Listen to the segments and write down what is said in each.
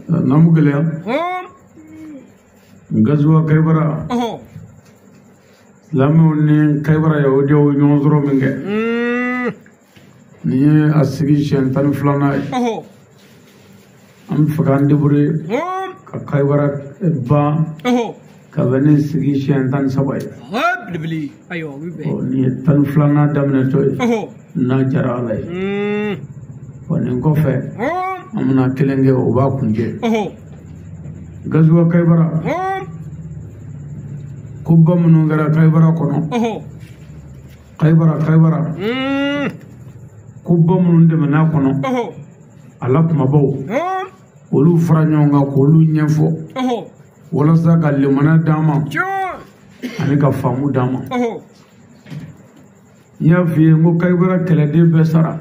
N'an gɛlɛya gazuwa Kayibara silamɛw ni Kayibara yahudiyaw ɲɔgɔn sɔrɔ min kɛ nin ye a sigi siɲɛ 12nan ye. An bɛ fɛ k'an débrouiller ka Kayibara ban ka bɛn ni sigi siɲɛ 13 ye. Nin ye 12nan daminɛtɔ ye n'a diyara Ala ye. Nin kɔfɛ an bɛna kelen kɛ o b'a kuncɛ. Gazuwa Kayibara ko ba minnu kɛra Kayibara kɔnɔ, Kayibara ko ba minnu tɛmɛna kɔnɔ a la kumabaw olu fara ɲɔgɔn kan k'olu ɲɛfɔ walasa ka limaniya d'an ma ani ka faamu d'an ma. N y'a f'i ye n ko Kayibara kɛlɛden bɛɛ sara.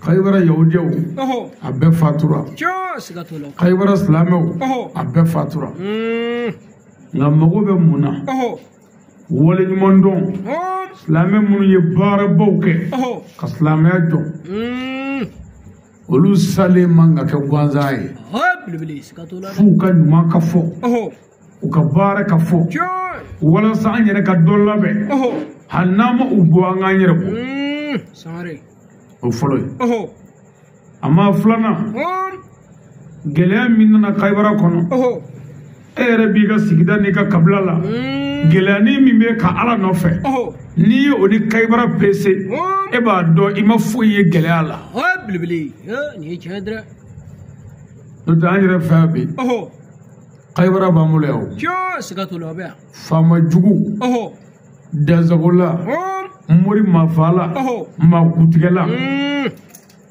Kayibara yahudiyaw a bɛɛ fatura. Kayibara silamɛw a bɛɛ fatura. Nka mago bɛ mun na? Waleɲuman dɔn silamɛ minnu ye baarabaw kɛ ka silamɛya jɔ, olu salen man ka kɛ gansan ye. F'u ka ɲuman ka fɔ, u ka baara ka fɔ walasa an yɛrɛ ka dɔ labɛn. Hali n'an ma u bɔ, an k'an yɛrɛ bɔ. O fɔlɔ ye. A ma filanan, gɛlɛya min nana Kayibara kɔnɔ, e yɛrɛ b'i ka sigida n'i ka kabila la, gɛlɛyanin min bɛ ka Ala nɔfɛ, n'i ye o ni Kayibara pese, e b'a dɔn i ma foyi ye gɛlɛya la. N'o tɛ an yɛrɛ fɛ yan bi, Kayibara b'an bolo yan o. Faama jugu, dansagola, mori maafala, maakutigɛla,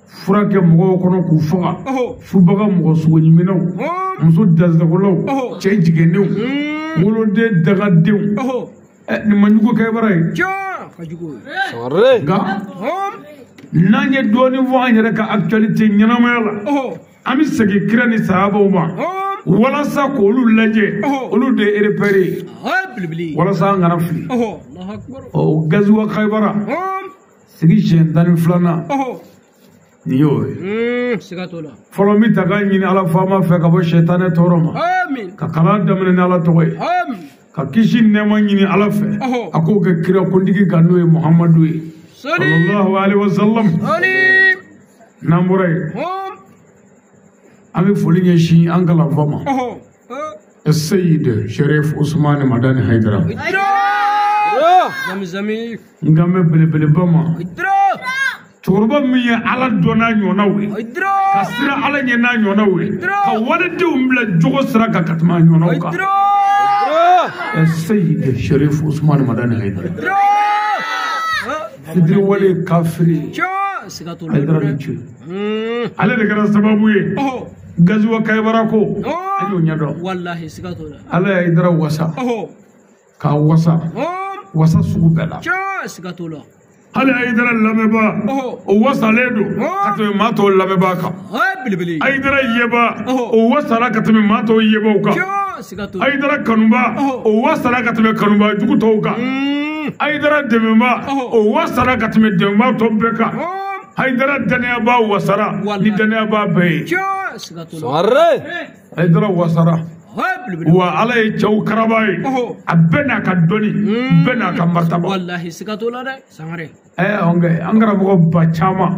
fura kɛ mɔgɔw kɔnɔ k'u faga, fubaga mɔgɔ sogoɲiminɛw, muso dansagolaw, cɛ jiginnenw, woloden dagadenw. Nin ma jugu Kayibara ye. Nka n'an ye dɔɔnin fɔ an yɛrɛ ka actualité ɲɛnamaya la, an bɛ segin kira ni sahabaw ma walasa k'olu lajɛ, olu de ye repère ye walasa an kana fili. O gazuwa Kayibara sigi siɲɛ 12nan nin y'o ye. Fɔlɔ n bɛ ta k'a ɲini Ala faama fɛ ka bɔ sɛtanɛ tɔɔrɔ ma, ka kalan daminɛ ni Ala tɔgɔ ye, ka kisi nɛɛma ɲini Ala fɛ, a k'o kɛ kira kuntigi kan n'o ye Muhamadu ye sallallahu alaihi wa sallam. N'an bɔra yen, an bɛ foli ɲɛsin an kalanfa ma, Seyid Sherif Usmani Madani Haidara. N kan bɛ belebeleba ma, cɛkɔrɔba min ye Ala dɔn n'a ɲɔgɔnnaw ye, ka siran Ala ɲɛ n'a ɲɔgɔnnaw ye, ka waledenw bila jogo sira kan ka tɛmɛ a ɲɔgɔnnaw kan. Seyid Sherif Usmani Madani Haidara. Fitiriwale kafiri Haidara ni ce. Ale de kɛra sababu ye gazuwa Kayibara ko an y'o ɲɛdɔn. Ala ye Haidara wasa k'a wasa wasa sugu bɛɛ la. Hali Haidara lamɛnbaa o wasalen don ka tɛmɛ maa tɔw lamɛnbaa kan. Haidara yebaa o wasara ka tɛmɛ maa tɔw yebaw kan. Haidara kanubaa o wasara ka tɛmɛ kanubaa jugu tɔw kan. Haidara dɛmɛbaa o wasara ka tɛmɛ dɛmɛbaa tɔw bɛɛ kan. Haidara danayabaa wasara ni danayabaa bɛɛ ye. Haidara wasara. Wa Ala ye cɛw karaba ye, a bɛɛ n'a ka dɔnni, bɛɛ n'a ka martaba. An karamɔgɔ ba caman,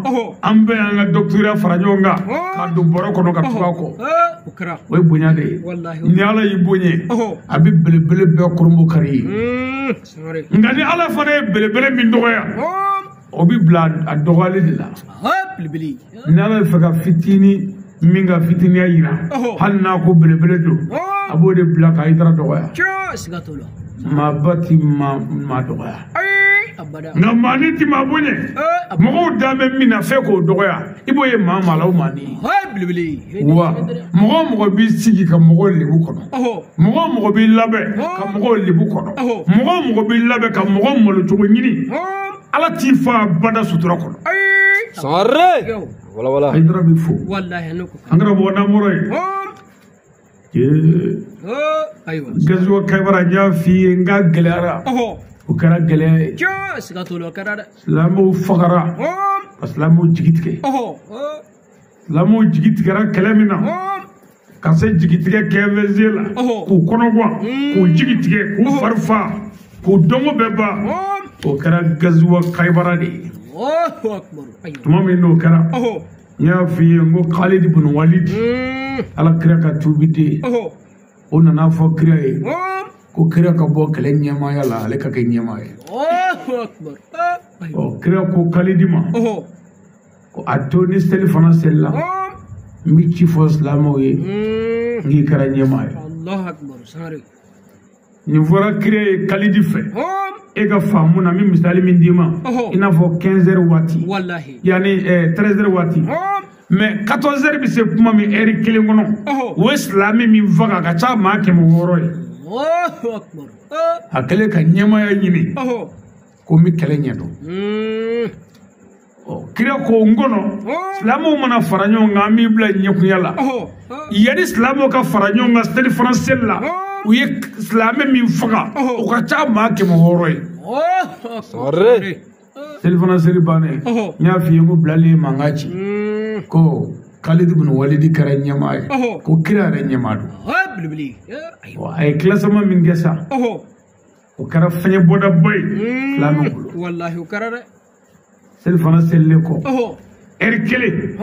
an bɛɛ y'an ka doctorat fara ɲɔgɔn kan k'a don bɔrɔ kɔnɔ ka tugu a kɔ. O ye bonya de ye. Ni Ala y'i bonya, a bɛ belebele bɛɛ koronbo kari ye. Nka ni Ala fana ye belebele min dɔgɔya, o bɛ bila a dɔgɔyali de la. Ni Ala bɛ fɛ ka fitinin min ka fitiniya yira, hali n'a ko belebele don, a b'o de bila ka Haidara dɔgɔya. Maaba ti maa dɔgɔya, nka maani ti maa bonya. Mɔgɔw dan bɛ min na fɛn k'o dɔgɔya, i b'o ye maa maa la o maani. Wa mɔgɔ o mɔgɔ b'i sigi ka mɔgɔw lebu kɔnɔ, mɔgɔ o mɔgɔ b'i labɛn ka mɔgɔw lebu kɔnɔ, mɔgɔ o mɔgɔ b'i labɛn ka mɔgɔ malocogo ɲini, Ala t'i fa bada sutura kɔnɔ. Haidara bɛ fo. An karamɔgɔ n'an bɔra yen, gazuwa Kayibara n y'a f'i ye n k'a gɛlɛyara. O kɛra gɛlɛya ye. Silamɛw fagara. Ka silamɛw jigi tigɛ. Silamɛw jigi tigɛra kɛlɛ min na, ka se jigitigɛ kɛnfɛze la, k'u kɔnɔguwan, k'u jigi tigɛ, k'u fari fa, k'u dɔnko bɛɛ ban, o kɛra gazuwa Kayibara de ye. Tuma min n'o kɛra, n y'a f'i ye n ko Khalid ibn Walid, Ala kira ka tuubiden, o nana fɔ kira ye ko kira ka bɔ kɛlɛ ɲɛmaaya la, ale ka kɛ ɲɛmaa ye. Ɔ, kira ko Khalid ma ko a to ni seli fana selila, n bɛ ci fɔ silamɛw ye n k'i kɛra ɲɛmaa ye. Nin fɔra kira ye Khalid fɛ. E ka faamu na, n bɛ misali min d'i ma, i n'a fɔ 15 heures waati, yanni 13 heures waati, mais 14 heures bɛ se kuma min heure kelen kɔnɔ, o ye silamɛ min faga a ka ca maa 600 ye. A kɛlen ka ɲɛmaaya ɲini ko n bɛ kɛlɛ ɲɛdɔn. Kira ko n kɔnɔ, silamɛw mana fara ɲɔgɔn kan, an b'i bila ɲɛkunya la. Yanni silamɛw ka fara ɲɔgɔn kan seli fana seli la, u ye silamɛ min faga, o ka ca maa 600 ye. Seli fana seli bannen, n y'a f'i ye ko bilali ye mankan ci ko Khalid ibn Walid kɛra ɲɛmaa ye, ko kira yɛrɛ ɲɛmaa don. A ye classement min kɛ sa, o kɛra fɛn bɔdaba ye silamɛw bolo. Seli fana selilen kɔ, heure kelen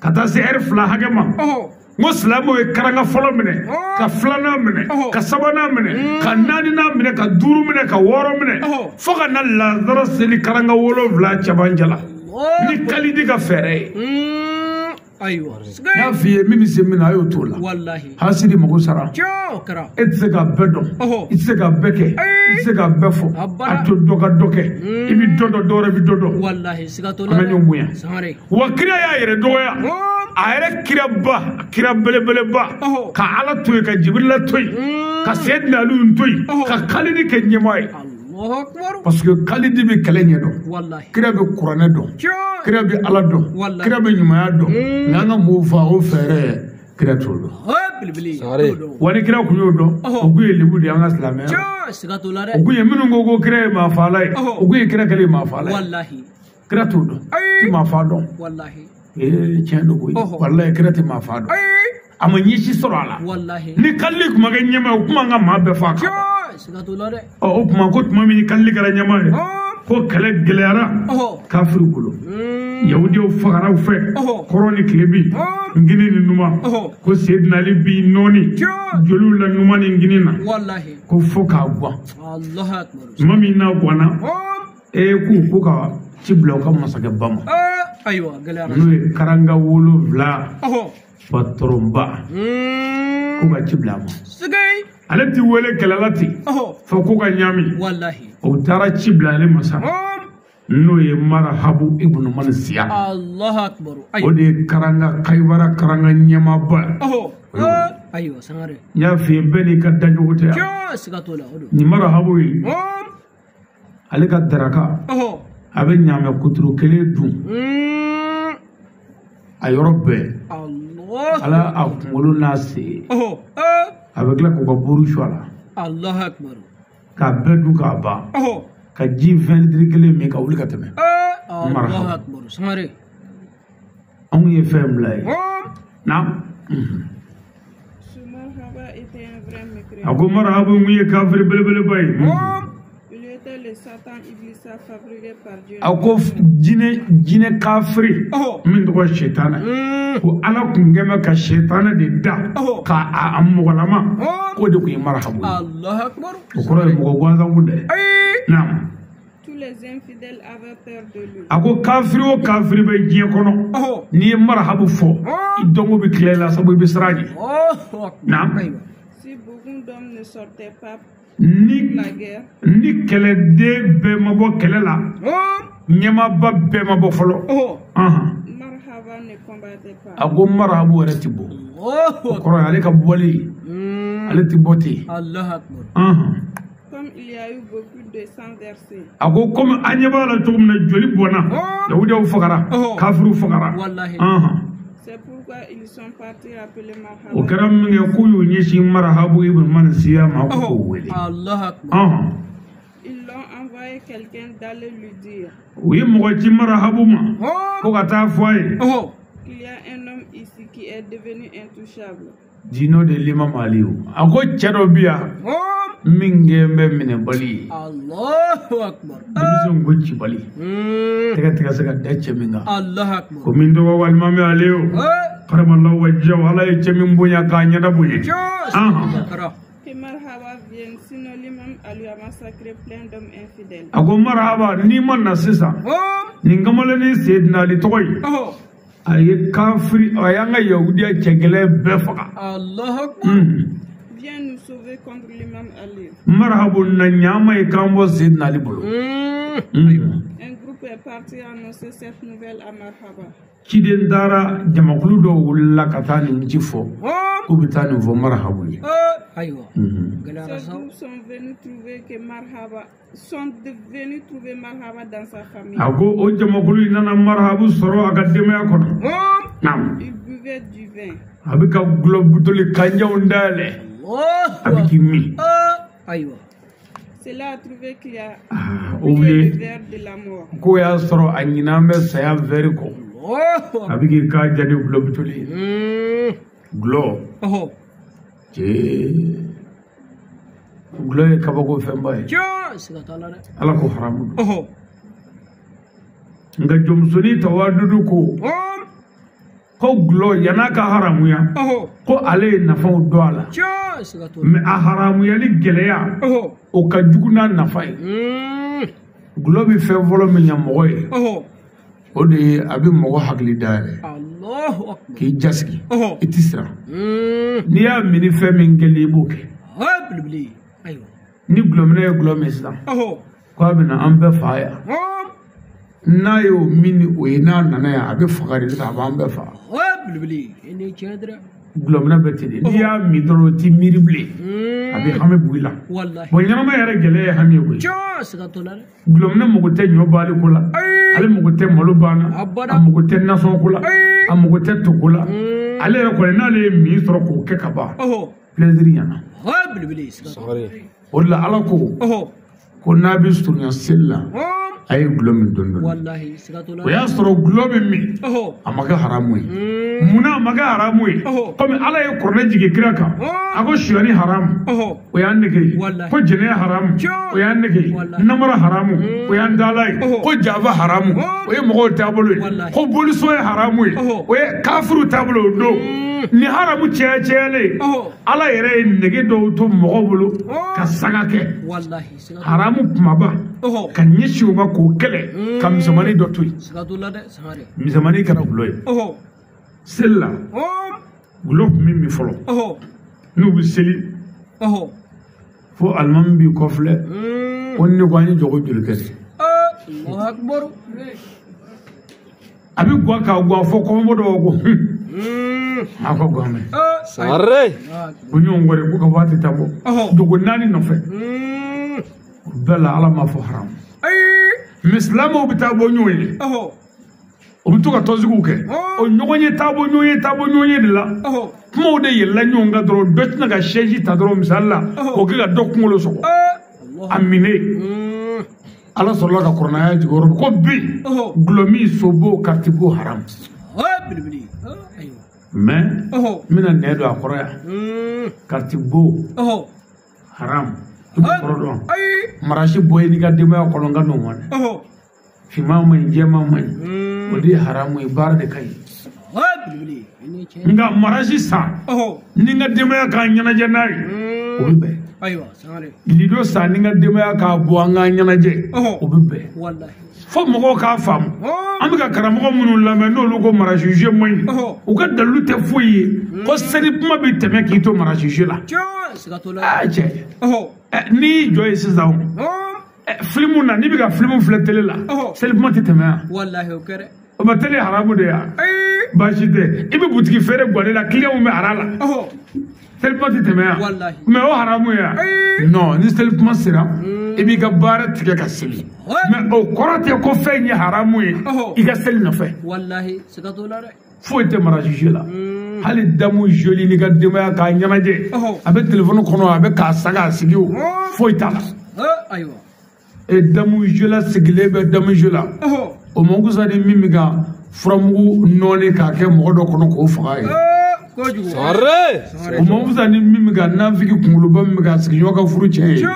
ka taa se heure 2 hakɛ ma, n ko silamɛw ye karanga fɔlɔ minɛ, ka filanan minɛ, ka sabanan minɛ, ka naaninan minɛ, ka duuru minɛ, ka wɔɔrɔ minɛ, fo ka na lazara seli karanga 7 cɛmancɛ la ni Khalid ka fɛɛrɛ ye. Ayiwa, n y'a f'i ye min bɛ se min na, a y'o t'o la. Hasidi mago sara. E tɛ se k'a bɛɛ dɔn, i tɛ se k'a bɛɛ kɛ, i tɛ se k'a bɛɛ fɔ. A to dɔ ka dɔ kɛ, i bɛ dɔ dɔn, dɔ wɛrɛ bɛ dɔ dɔn. An ka ɲɔgɔn bonya. Wa kira y'a yɛrɛ dɔgɔya, a yɛrɛ kiraba, kira belebeleba, ka Ala to yen, ka Jibirila to yen, ka Seyidina Aliyu to yen, ka Khalid kɛ ɲɛmaa ye. Parce que Khalid bɛ kɛlɛ ɲɛdɔn, kira bɛ kuranɛ dɔn, kira bɛ Ala dɔn, kira bɛ ɲumanya dɔn. Nka an ka mɔgɔw fa o fɛɛrɛ kira t'o dɔn. Wa ni kira kun y'o dɔn, o kun ye lebu de ye an ka silamɛya. O kun ye minnu ko ko kira ye maafaala ye, o kun ye kira kɛlen ye maafaala ye. Kira t'o dɔn, ti maafa dɔn. Ee, tiɲɛ don koyi, walayi kira tɛ maafa dɔn. A ma ɲɛsi sɔrɔ a la. Ni Khalid kun ma kɛ ɲɛmaa ye, o kun b'an ka maa bɛɛ fa kan. Ɔ, o tuma ko tuma min ni Khalid kɛra ɲɛmaa ye, ko kɛlɛ gɛlɛyara kafiriw bolo, yahudiyaw fagara u fɛ kɔrɔ ni tilebi, ngini ni numan, ko Seyidina Ali b'i nɔɔni joliw la numan ni ngini na, ko fo k'a guwan. Tuma min n'a guwanna, ee, k'u ko ka ci bila u ka masakɛba ma, n'o ye karanga 7 patɔrɔnba, ko ka ci bila a ma. Ale ti wele kɛlɛ la ten fo ko ka ɲaami. O taara ci bila ale ma sa, n'o ye Marahabu ibn Mansiya. O de ye karanga Kayibara karanga ɲɛmaaba. N y'a f'i ye bɛɛ n'i ka dacogo tɛ yan. Nin Marahabu ye, ale ka daraka, a bɛ ɲaamɛ kuturu kelen dun a yɔrɔ bɛɛ, ala a kunkolo n'a sen, a bɛ tila k'u ka buru su a la, k'a bɛɛ dun k'a ban, ka ji 20 litiri kelen min ka wuli ka tɛmɛ. Marahabu, anw ye fɛn bila ye. Naam. A ko Marahabu mun ye kafiri belebeleba ye. A ko jinɛ kafiri min tɔgɔ Shetana, ko Ala kun kɛn bɛ ka Shetana de da k'a mɔgɔlama, k'o de kun ye Marahabu ye. O kɔrɔ ye mɔgɔ gansan kun dɛ. Naam. A ko kafiri o kafiri bɛ diɲɛ kɔnɔ, n'i ye Marahabu fɔ, i dɔnko bɛ tila i la, sabu i bɛ siran a ɲɛ. Naam. Ni kɛlɛden bɛɛ ma bɔ kɛlɛ la, ɲɛmaaba bɛɛ ma bɔ fɔlɔ. A ko Marahabu yɛrɛ ti bɔ. O kɔrɔ ye ale ka bɔli, ale ti bɔ ten. A ko komi an ɲɛ b'a la cogo min na, joli bɔnna, yahudiyaw fagara, kafiriw fagara. O kɛra min kɛ, k'u y'u ɲɛsin Marahabu ibn Mansiya ma, ko k'o wele. envoyé quelqu'un d'aller lui dire. U ye mɔgɔ ci Marahabu ma ko ka taa fɔ a ye. Qu'il y a un homme ici qui est devenu intouchable. Dino de l'imam Ali. A ko cɛ dɔ bi yan min kɛ bɛ minɛbali ye. Allahu akbar. Denmisɛnw ko cibali. Tɛgɛ tɛ ka se ka da cɛ min kan. Allahu akbar. Ko min tɔgɔ ko alimami Ali o. Karamallahu wajhahu, Ala ye cɛ min bonya k'a ɲɛda bonya. Que Marhaba vienne, sinon l'imam Ali a massacré plein d'hommes infidèles. A ko Marhaba, n'i ma na sisan, nin kamalennin Seydina Ali tɔgɔ ye. A ye kafiri, a y'an ka yahudiya cɛ gɛlɛn bɛɛ faga. Allahu akbar. Viens nous sauver contre l'imam Ali. Marhabu na ɲama ye k'an bɔ Seydina Ali bolo. Un groupe est parti annoncer cette nouvelle à Marhaba. Ciden taara, jamakulu dɔw wulila ka taa nin ci fɔ k'u bɛ taa nin fɔ Marhabu ye. Ayiwa. Ces groupes sont venus trouver que Marhaba sont venus trouver Marhaba dans sa famille. A ko o jamakulu in nana Marhabu sɔrɔ a ka denbaya kɔnɔ. Naam. Il buvait du vin. A bɛ ka gulɔ butoli kanjaw dayɛlɛ. A bɛ k'i min. Ayiwa. Cela a trouvé qu'il y a oublié le verre de la mort. K'o y'a sɔrɔ a ɲinan bɛ saya vɛri kɔ. A bɛ k'i k'a ja ni gulɔ butoli ye. Gulɔ. Cee. Gulɔ ye kabako fɛnba ye. Ala ko haramu don. Nka jɔnmusonin tawadudu ko ko gulɔ yann'a ka haramuya ko ale ye nafaw dɔn a la. Mais a haramuyali gɛlɛya o ka jugu n'a nafa ye. Gulɔ bɛ fɛn fɔlɔ min ɲɛ mɔgɔ ye, o de ye a bɛ mɔgɔ hakili dayɛlɛ k'i jasigi, i ti siran. N'i y'a min ni fɛn min kɛli i b'o kɛ. Ni gulɔminɛ ye gulɔ min sisan k'a bɛna an bɛɛ fa yan, n'a y'o min ni o ye, n'a nana yan a bɛ faga de, a b'an bɛɛ faga. Gulɔminɛ bɛ ten de, n'i y'a min dɔrɔn o t'i miiri bilen, a bɛ hami bɔ i la. Bon, ɲɛnama yɛrɛ gɛlɛya ye hami ye koyi. Gulɔminɛ mago tɛ ɲɔ baali ko la, ale mago tɛ malo banna, a mago tɛ nasɔn ko la, a mago tɛ to ko la. Ale yɛrɛ kɔni n'ale ye min sɔrɔ k'o kɛ ka ban, plaisir ɲɛna. O de la Ala ko ko n'a bɛ surunya seli la, a ye gulɔ min dɔɔni dɔɔni. O y'a sɔrɔ gulɔ bɛ min, a ma kɛ haramu ye. Munna a ma kɛ haramu ye? Komi Ala ye kuranɛ jigin kira kan, a ko sonyani haramu, o y'an nege ye. Ko jɛnɛya haramu, o y'an nege ye. Namara haramu, o y'an dala ye. Ko jafa haramu, o ye mɔgɔw taabolo ye. Ko boliso ye haramu ye, o ye kafiriw taabolo o don. Ni haramu caya cayalen, Ala yɛrɛ ye nege dɔw to mɔgɔw bolo ka sanga kɛ haramu kumaba ka ɲɛsin u ma k'o kɛlɛ ka misɛnmanin dɔ to yen. Misɛnmanin kɛra gulɔ ye. Seli la, gulɔ tun bɛ min fɔlɔ, n'u bɛ seli fo alimami b'i kɔfilɛ ko ne ko an ye jɔgo joli kɛ de. A bɛ guwa k'a guwa fɔ kɔmɔbɔ dɔw ko a ka guwa mɛn. O ɲɔgɔn wɛrɛ ko ka waati ta bɔ dogo naani nɔfɛ. O bɛɛ la Ala m'a fɔ haramu. Mais silamɛw bɛ taa bɔ ɲɔgɔn ye, o bɛ to ka tɔnsigiw kɛ, o ɲɔgɔn ye taa bɔ ɲɔgɔn ye taa bɔ ɲɔgɔn ye de la. Kumaw de yɛlɛla ɲɔgɔn kan dɔrɔn, dɔ tɛna ka sɛji ta dɔrɔn misali la k'o kɛ ka dɔ kunkolo sɔgɔ a minɛ. Ala sɔrɔla ka kuranaya jigin o yɔrɔ ko bi gulɔmin sobo karitibo haramu. Mais n bɛna nɛ don a kɔrɔ yan, karitibo haramu i b'o kɔrɔ dɔn. Marasi bɔ ye n'i ka denbaya kɔnɔ n ka n'o ma dɛ. Finman man ɲi, jɛman man ɲi, o de ye haramu ye, baara de ka ɲi. Nka marasi san ni n ka denbaya k'a ɲɛnajɛ n'a ye, o bɛ bɛn. Lido san ni n ka denbaya k'a bɔ an k'a ɲɛnajɛ, o bɛ bɛn. Fo mɔgɔw k'a faamu, an bɛ ka karamɔgɔ minnu lamɛn n'olu ko marasi man ɲi, u ka dalilu tɛ foyi ye ko seli kuma bɛ tɛmɛ k'i to marasi la. Aa cɛ, n'i y'i jɔ yen sisan filimu na, n'i bɛ ka filimu filɛ tele la, seli kuma tɛ tɛmɛ yan. O ma tele haramu de yan. Baasi tɛ, i bɛ butigi feere guwalen la, kiliyanw bɛ ara la, seli kuma tɛ tɛmɛ yan. Mais o haramu ye yan. Non, ni seli kuma sera, i b'i ka baara tigɛ ka seli. Mais o kɔrɔ tɛ ko fɛn ye haramu ye i ka seli nɔfɛ. Foyi tɛ marasi la. Hali damu joli n'i ka denbaya k'a ɲɛnajɛ, a bɛ telefɔni kɔnɔ, a bɛ k'a san k'a sigi o, foyi t'a la. Ayiwa. E damu jela sigilen bɛ damu jela. O man kusa ni min bɛ ka furamugu nɔɔni k'a kɛ mɔgɔ dɔ kɔnɔ k'o faga ye. O man fisa ni min bɛ ka nafiki kunkoloba min bɛ ka sigiɲɔgɔn ka furu tiɲɛ ye.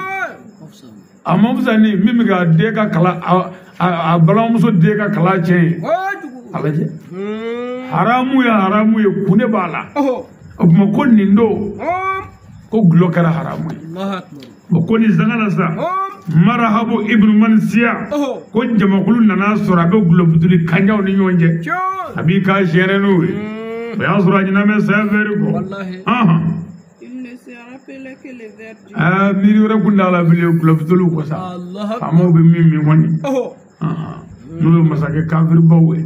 A man fisa ni min bɛ ka den ka kalan a balimamuso den ka kalan tiɲɛ ye. A lajɛ. Haramu ye haramu ye kun de b'a la. O tuma ko nin don ko gulɔ kɛra haramu ye. O ko nin sanga la sa. Marahabu ibn Mansiya ko jamakulu nana sɔrɔ a bɛ gulɔbutuli kanjaw ni ɲɔgɔn cɛ. A b'i ka géré n'o ye. O y'a sɔrɔ a ɲinɛ bɛ saya feere kɔ. Aa miiri wɛrɛ kun t'a la bilen gulɔbutuliw kɔ sa. Faamaw bɛ min min kɔni. N'o ye masakɛ kafiribaw ye.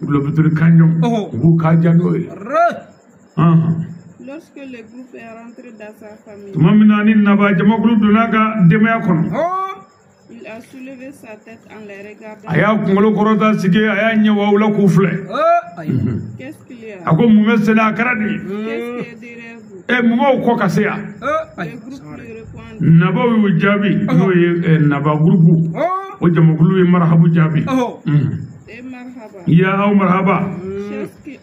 Gulɔbutuli kanjaw u b'u ka ja n'o ye. Lorsque le groupe est rentré dans sa famille, il a soulevé sa tête en les regardant. Qu'est-ce qu'il y a? Qu'est-ce qui est derrière vous? Le groupe lui répondit. Et marhaba. Ya marhaba. Cheikh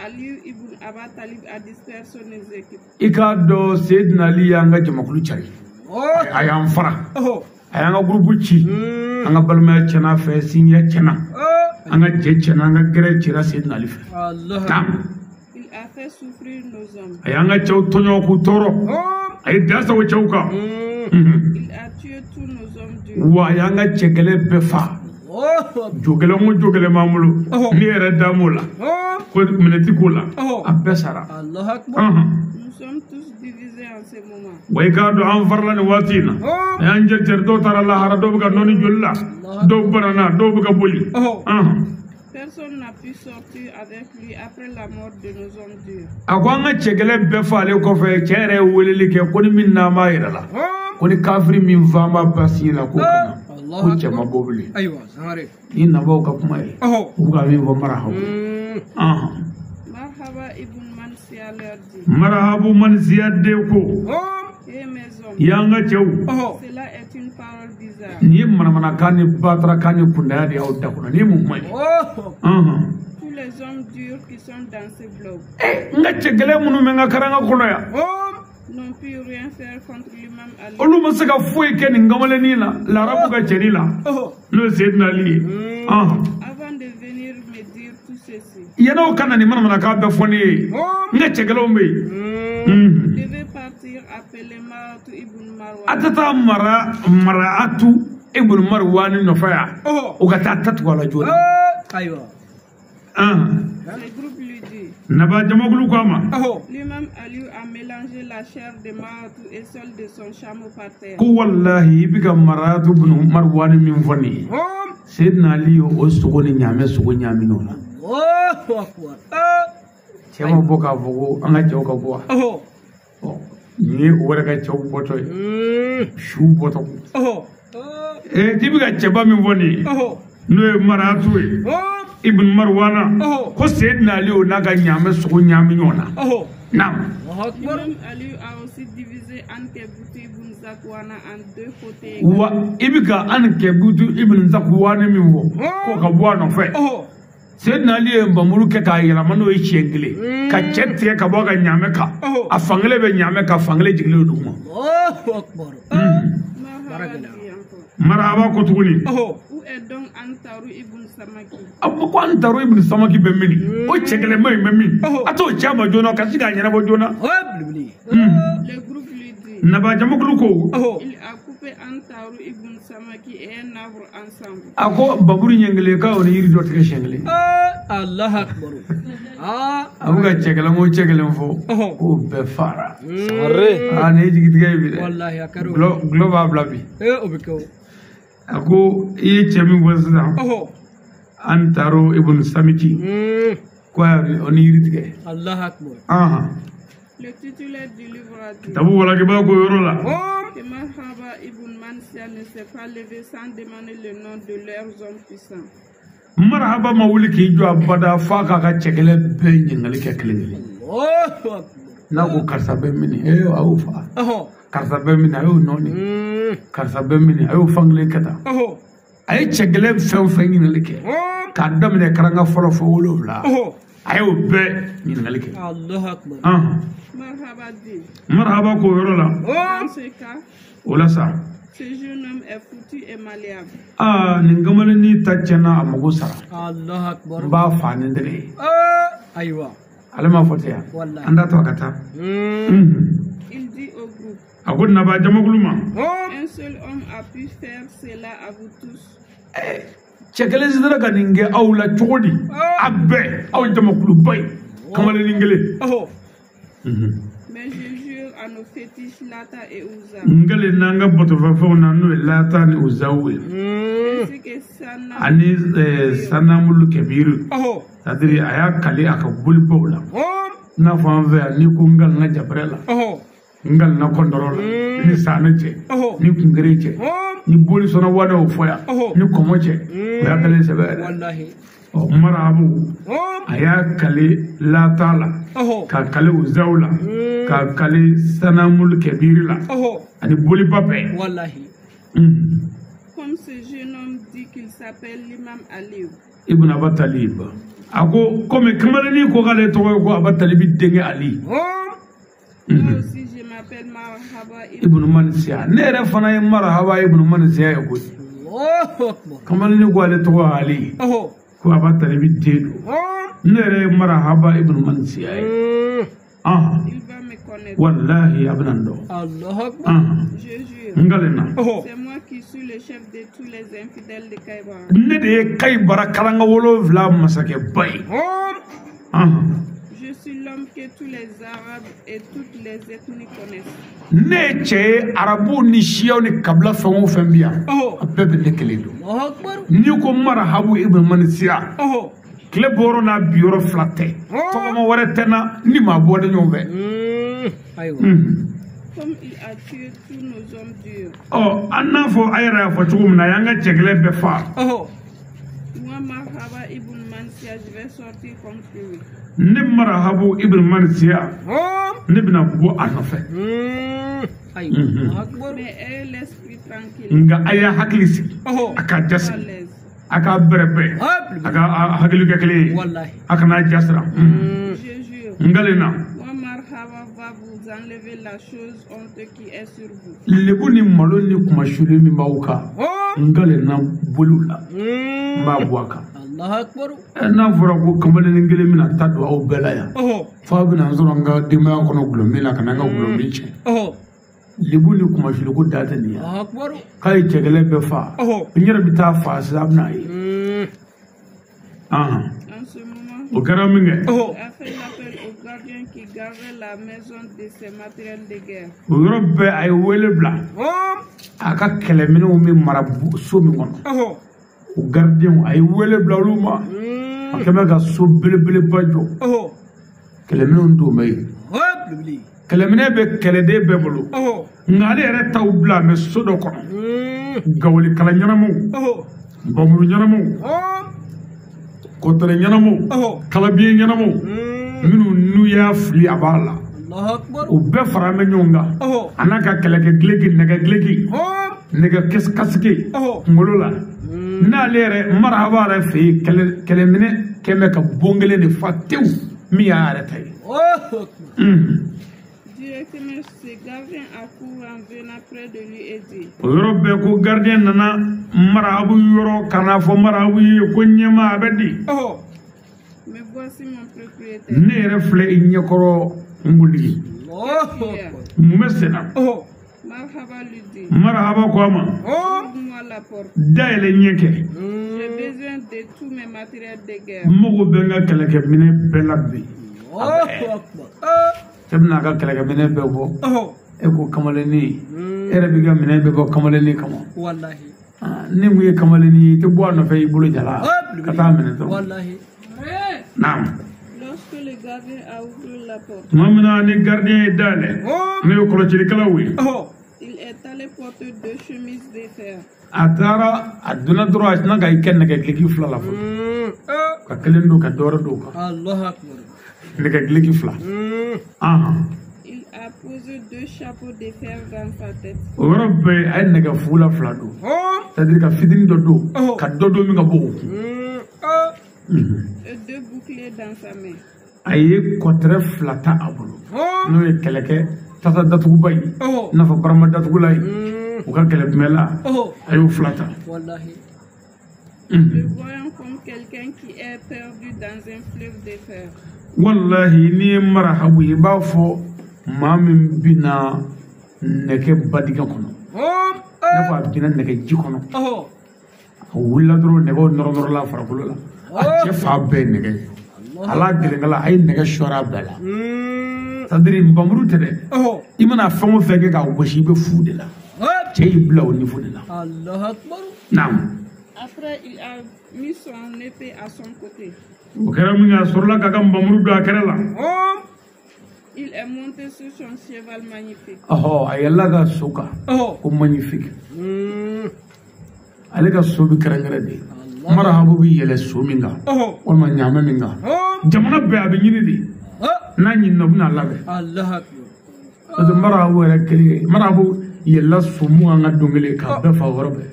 Ali ibn Aba Talib a dispersé nos équipes. I k'a dɔn Seydina Ali y'an ka jamakulu cari. A y'an fara. A y'an ka gurupu ci. An ka balimaya tiɲɛna a fɛ, sinjiya tiɲɛna. An ka jɛ tiɲɛna, an ka gɛrɛ cira Seydina Ali fɛ. Il a fait souffrir nos hommes. A y'an ka cɛw tɔɲɔ k'u tɔɔrɔ. A ye da sago cɛw kan. Il a tué tous nos hommes durs. Wa a y'an ka cɛ gɛlɛn bɛɛ fa. Jo gɛlɛn o jo gɛlɛn b'an bolo. Ne yɛrɛ da m'o la. Ko minɛti k'o la. A bɛɛ sara. Nous sommes tous divisés en ce moment. Wa i k'a dɔn an farala nin waati in na. A y'an jɛricɛri dɔw taara lahara dɔw bɛ ka nɔɔni joli la. Dɔw banana dɔw bɛ ka boli. Personne n'a pu sortir avec lui après la mort de nos hommes durs. A ko an ka cɛ gɛlɛn bɛɛ falen kɔfɛ cɛ yɛrɛ ye weleli kɛ ko ni min n'an b'a yɛrɛ la. Ko ni kafiri min fa b'a basi la k'o kana. Ko cɛ ma bɔ bilen. Ni nabaw ka kuma ye. U bɛ ka min fɔ marahabu. Marhaba ibn Mansiya leur dit. Marahabu Mansiya den ko. Eh mes hommes. Y'an ka cɛw. Cela est une parole bizarre. Nin ye manamanakan ni batarakan ni kundaya de y'aw da kɔnɔ. Nin ye mun kuma ye? Tous les hommes durs qui sont dans ce bloc. N ka cɛ gɛlɛn minnu bɛ n ka karanga kɔnɔ yan. N'ont pu rien faire contre l'imam Ali. Olu ma se ka foyi kɛ nin kamalennin la larabu ka cɛnin la n'o ye Seydina Ali ye. Avant de venir me dire tout ceci. Yan'aw ka na nin manamanakan bɛɛ fɔ ne ye n ka cɛ gɛlɛnw bɛ yen. Devait partir appeler Maratu ibn Marwan. A tɛ taa Maratu ibn Marwan nɔfɛ yan. O ka taa tatugu a la joona. Ayiwa. Le groupe lui dit. Naba jamakulu ko a ma. L'imam Ali a mélangé la chair de Maratu et celle de son chameau par terre. Ko wallahi i bɛ ka Maratu ibn Marwan min fɔ nin ye. Seydina Ali y'o sogo ni ɲaamɛ sogo ɲaami ɲɔgɔn na. Cɛ ma bɔ k'a fɔ ko an ka cɛw ka bɔ wa. Nin ye o yɛrɛ ka cɛw bɔtɔ ye. Su bɔtɔ. K'i bɛ ka cɛba min fɔ nin ye. N'o ye Maratu ye. Ibn Marwana ko Seydina Ali o n'a ka ɲaamɛ sogo ɲaami ɲɔgɔn na. Naam. L'imam Ali a aussi divisé Ankebutu ibn Zakwana en deux côtés. Wa i bɛ ka Ankebutu ibn Zakwana min fɔ k'o ka bɔ a nɔfɛ. Seydina Ali ye nbamuru kɛ k'a yɛlɛma n'o ye siɲɛ kelen ka cɛ tigɛ ka bɔ a ka ɲaamɛ kan. A fankelen bɛ ɲaamɛ kan fankelen jigilen don duguma. Marhaba ko tuguni. Où est donc Antaru ibn Samaki? A ko Antaru ibn Samaki bɛ min? O cɛ gɛlɛnba in bɛ min? A t'o cɛ ma joona ka se k'a ɲɛnabɔ joona. Le groupe lui dit. Naba jamakulu ko. Il a coupé Antaru ibn Samaki et un arbre ensemble. A ko baburu ɲɛ kelen k'a o ni yiri dɔ tigɛ siɲɛ kelen. Allahu akbar. A bɛ ka cɛ kelen o cɛ kelen fɔ k'o bɛɛ fara. Aa nin ye jigitigɛ ye bi dɛ. Walahi a kɛra o. Gulɔ b'a bila bi. O bɛ kɛ o. A ko i ye cɛ min fɔ sisan. Antaru ibn Samiki. Ko o ni yiri tigɛ. Allahu akbar. Le titulaire du livre a dit. Tabu walakibaa ko yɔrɔ la. Que Marhaba ibn Mansia ne s'est pas levé sans demander le nom de leurs hommes puissants. Marhaba ma wuli k'i jɔ abada f'a k'a ka cɛ kelen bɛɛ ɲininkali kɛ kelen kelen. N'a ko karisa bɛ mini ee a y'o faga. Karisa bɛ mini a y'o nɔɔni. Karisa bɛ mini a y'o fankelen kɛ tan. A ye cɛ gɛlɛn fɛn o fɛn ɲininkali kɛ. K'a daminɛ karanga fɔlɔ fo 7. A y'o bɛɛ ɲininkali kɛ. Allahu akbar. Marhaba dit. Marhaba k'o yɔrɔ la. Dans ce cas. O la sa. Ce jeune homme est foutu et malléable. Aa nin kamalennin ta tiɲɛna a mago sara. Allahu akbar. N b'a fa ni tɛgɛ ye. Ayiwa. Ale m'a fɔ ten yan. Walahi. An t'a to a ka taa. Il dit au groupe. A ko naba jamakulu ma. Un seul homme a pu faire cela à vous tous. Cɛ kelen sera ka nin kɛ aw la cogo di? A bɛɛ aw jamakuluba ye kamalennin kelen. Mais je jure à nos fétiches Lata et Ouza. N kɛlen n'an ka batofɛnw na n'o ye Lata ni Uzaw ye. Ainsi que Sana. Ani Sanamulu Kebiru. C'est-à-dire a y'a kale a ka bolibaw la. I n'a fɔ an fɛ yan n'i ko n kalenna jabarɛ la. N kalenna kɔndɔrɔ la. Ni saani cɛ. Ni kunkere cɛ. Ni boli sɔnna wari y'o fɔ yan. Ni kɔmɔ cɛ. O y'a kalen sɛbɛ yɛrɛ. Ɔ marabu a y'a kale Lata la. K'a kale Uzaw la. K'a kale Sanamulu Kebiri la. Ani boliba bɛɛ. Comme ce jeune homme dit qu'il s'appelle l'imam Aliou. Ibn Aba Talib. A ko komi kamalennin ko k'ale tɔgɔ ye ko Aba Talibi denkɛ Ali. Moi aussi je m'appelle Marhaba Ibn Mansiya. Ne yɛrɛ fana ye Marhaba Ibn Mansiya ye koyi. Kamalennin ko ale tɔgɔ ye Ali. Ko Aba Talibi den don. Ne yɛrɛ ye Marhaba Ibn Mansiya ye. Il va me connaître. Wallahi a bɛna n dɔn. Allahu akbar. Je jure. N kalenna. C'est moi qui suis le chef de tous les infidèles de Kaibara. Ne de ye Kaibara karanga 7 masakɛba ye. Je suis l'homme que tous les Arabes et toutes les ethnies connaissent. Ne ye cɛ ye arabuw ni siyaw ni kabila fɛn o fɛn bi yan. A bɛɛ bɛ ne kelen don. N'i ko Marahabu Ibn Mansiya. Tile bɔyɔrɔ n'a biyɔrɔ fila tɛ. Tɔgɔma wɛrɛ tɛ n na ni maa bɔ ne ɲɔgɔn fɛ. Comme il a tué tous nos hommes durs. Ɔ an n'a fɔ a yɛrɛ y'a fɔ cogo min na a y'an ka cɛkɛlɛ bɛɛ fa. Moi Marhaba Ibn Mansiya, je vais sortir contre lui. Ne Marahabu Ibn Mansiya, ne bɛna bɔ a nɔfɛ. Mais ayez l'esprit tranquille. Nka a y'a hakili sigi. A k'a jasigi. A k'a bɛrɛbɛn. A ka hakili kɛ kelen ye. A kana jasira. Je jure. N kalenna. Moi Marhaba va vous enlever la chose honte qui est sur vous. Lebu ni malo ni kumasuli min b'aw kan. N kalenna boliw la. N b'a bɔ a kan. N'a fɔra ko kamalennin kelen bɛna ta don aw bɛɛ la yan. F'a bɛna n sɔrɔ n ka denbaya kɔnɔ gulɔmin la ka na n ka gulɔmin tiɲɛ. Lebu ni kumasuli ko da tɛ nin ye. K'a ye cɛkɛlɛ bɛɛ fa. N yɛrɛ bɛ taa fa sisan a bɛna ye. En ce moment, O kɛra min kɛ. il a fait l'appel au gardien qui gardait la maison de ses matériels de guerre. O yɔrɔ bɛɛ a ye wele bila. A ka kɛlɛminɛnw bɛ mara so min kɔnɔ. O gardien a ye wele bila olu ma. A kɛlen bɛ ka so belebeleba jɔ. Kɛlɛminɛnw don bɛ yen. Kɛlɛminɛ bɛ kɛlɛden bɛɛ bolo. Nka ale yɛrɛ t'aw bila mɛ so dɔ kɔnɔ. Gawolikala ɲɛnamaw. Bamuru ɲɛnamaw. Kɔtɛrɛ ɲɛnamaw. Kalabiye ɲɛnamaw. Minnu n'u y'a fili a b'a la. O bɛɛ fara bɛ ɲɔgɔn kan. A n'a ka kɛlɛkɛ gileki nɛgɛ gileki. Nɛgɛ kasike kunkolo la. N'ale yɛrɛ Marhaba yɛrɛ fɛ yen kɛlɛminɛ kɛn bɛ ka bon kelen de fa tewu min y'a yɛrɛ ta ye. Directement, ce gardien accourt en venant près de lui et dit. O yɔrɔ bɛɛ ko gardien nana Marahabu yɔrɔ ka n'a fɔ Marahabu ye ko ɲɛmaa a bɛ di. Mais voici mon propriétaire. Ne yɛrɛ filɛ i ɲɛkɔrɔ n kuntigi. Mun bɛ sen na? Marhaba lui dit. Marhaba ko a ma. Ouvre-moi la porte. Dayɛlɛ ɲɛ kɛ. J'ai besoin de tous mes matériels de guerre. N mago bɛ n ka kɛlɛkɛminɛ bɛɛ la bi. Cɛ bɛna a ka kɛlɛkɛminɛ bɛɛ bɔ. E ko kamalennin. E yɛrɛ b'i ka minɛn bɛɛ bɔ kamalennin kama. Ni mun ye kamalennin ye i tɛ bɔ a nɔfɛ i bolo jala. Ka taa minɛ dɔrɔn. Naam. Lorsque le gardien a ouvert la porte. Tuma min na ni gardien ye dayɛlɛ. Ne ye kɔlɔsilikɛlaw ye. Il est allé porter deux chemises de fer. A taara a donna dɔrɔn a sinna ka i kɛ nɛgɛ fila la fɔlɔ. Ka kelen don ka dɔ wɛrɛ don o kan. Nɛgɛ gileki fila. a posé deux chapeaux de fer dans sa tête. O yɔrɔ bɛɛ a ye nɛgɛ fugula fila don. C'est-à-dire ka fitinin dɔ don ka dɔ don min ka bɔ o kun. Et deux boucliers dans sa main. A ye kɔtɛrɛ fila ta a bolo. N'o ye kɛlɛkɛ tasa datuguba ye. I n'a fɔ barama datugula ye. U ka kɛlɛkunbɛla a y'o fila ta. Le voyant comme quelqu'un qui est perdu dans un fleuve de fer. Wallahi n'i ye marahabu ye i b'a fɔ maa min bɛna nɛgɛ badigɛ kɔnɔ. I n'a fɔ a bɛna nɛgɛ ji kɔnɔ. A wulila dɔrɔn nɛgɛw nɔrɔ nɔrɔla farikolo la. A cɛ fa bɛɛ ye nɛgɛ ye. A la gɛlɛnkala a ye nɛgɛ sɔrɔ a bɛɛ la. C'est-à-dire nbamuru tɛ dɛ. I mana fɛn o fɛn kɛ k'a gosi i bɛ fu de la. Cɛ y'i bila o niveau de la. Naam. Après, il a mis son épée à son côté. O kɛra mun ye a sɔrɔla k'a ka nbamuru don a kɛrɛ la. Il est monté sur son cheval magnifique. Ɔhɔ, a yɛlɛla ka so kan. Ko magnifique. Ale ka so bɛ kɛrɛnkɛrɛn de. Marahabu bɛ yɛlɛ so min kan. Walima ɲaamɛ min kan. Jamana bɛɛ a bɛ ɲini de. N'a ɲinina u bɛna labɛn. Parce que marahabu yɛrɛ kelen marahabu yɛlɛla so mugan ka don kelen k'a bɛɛ fa o yɔrɔ bɛɛ.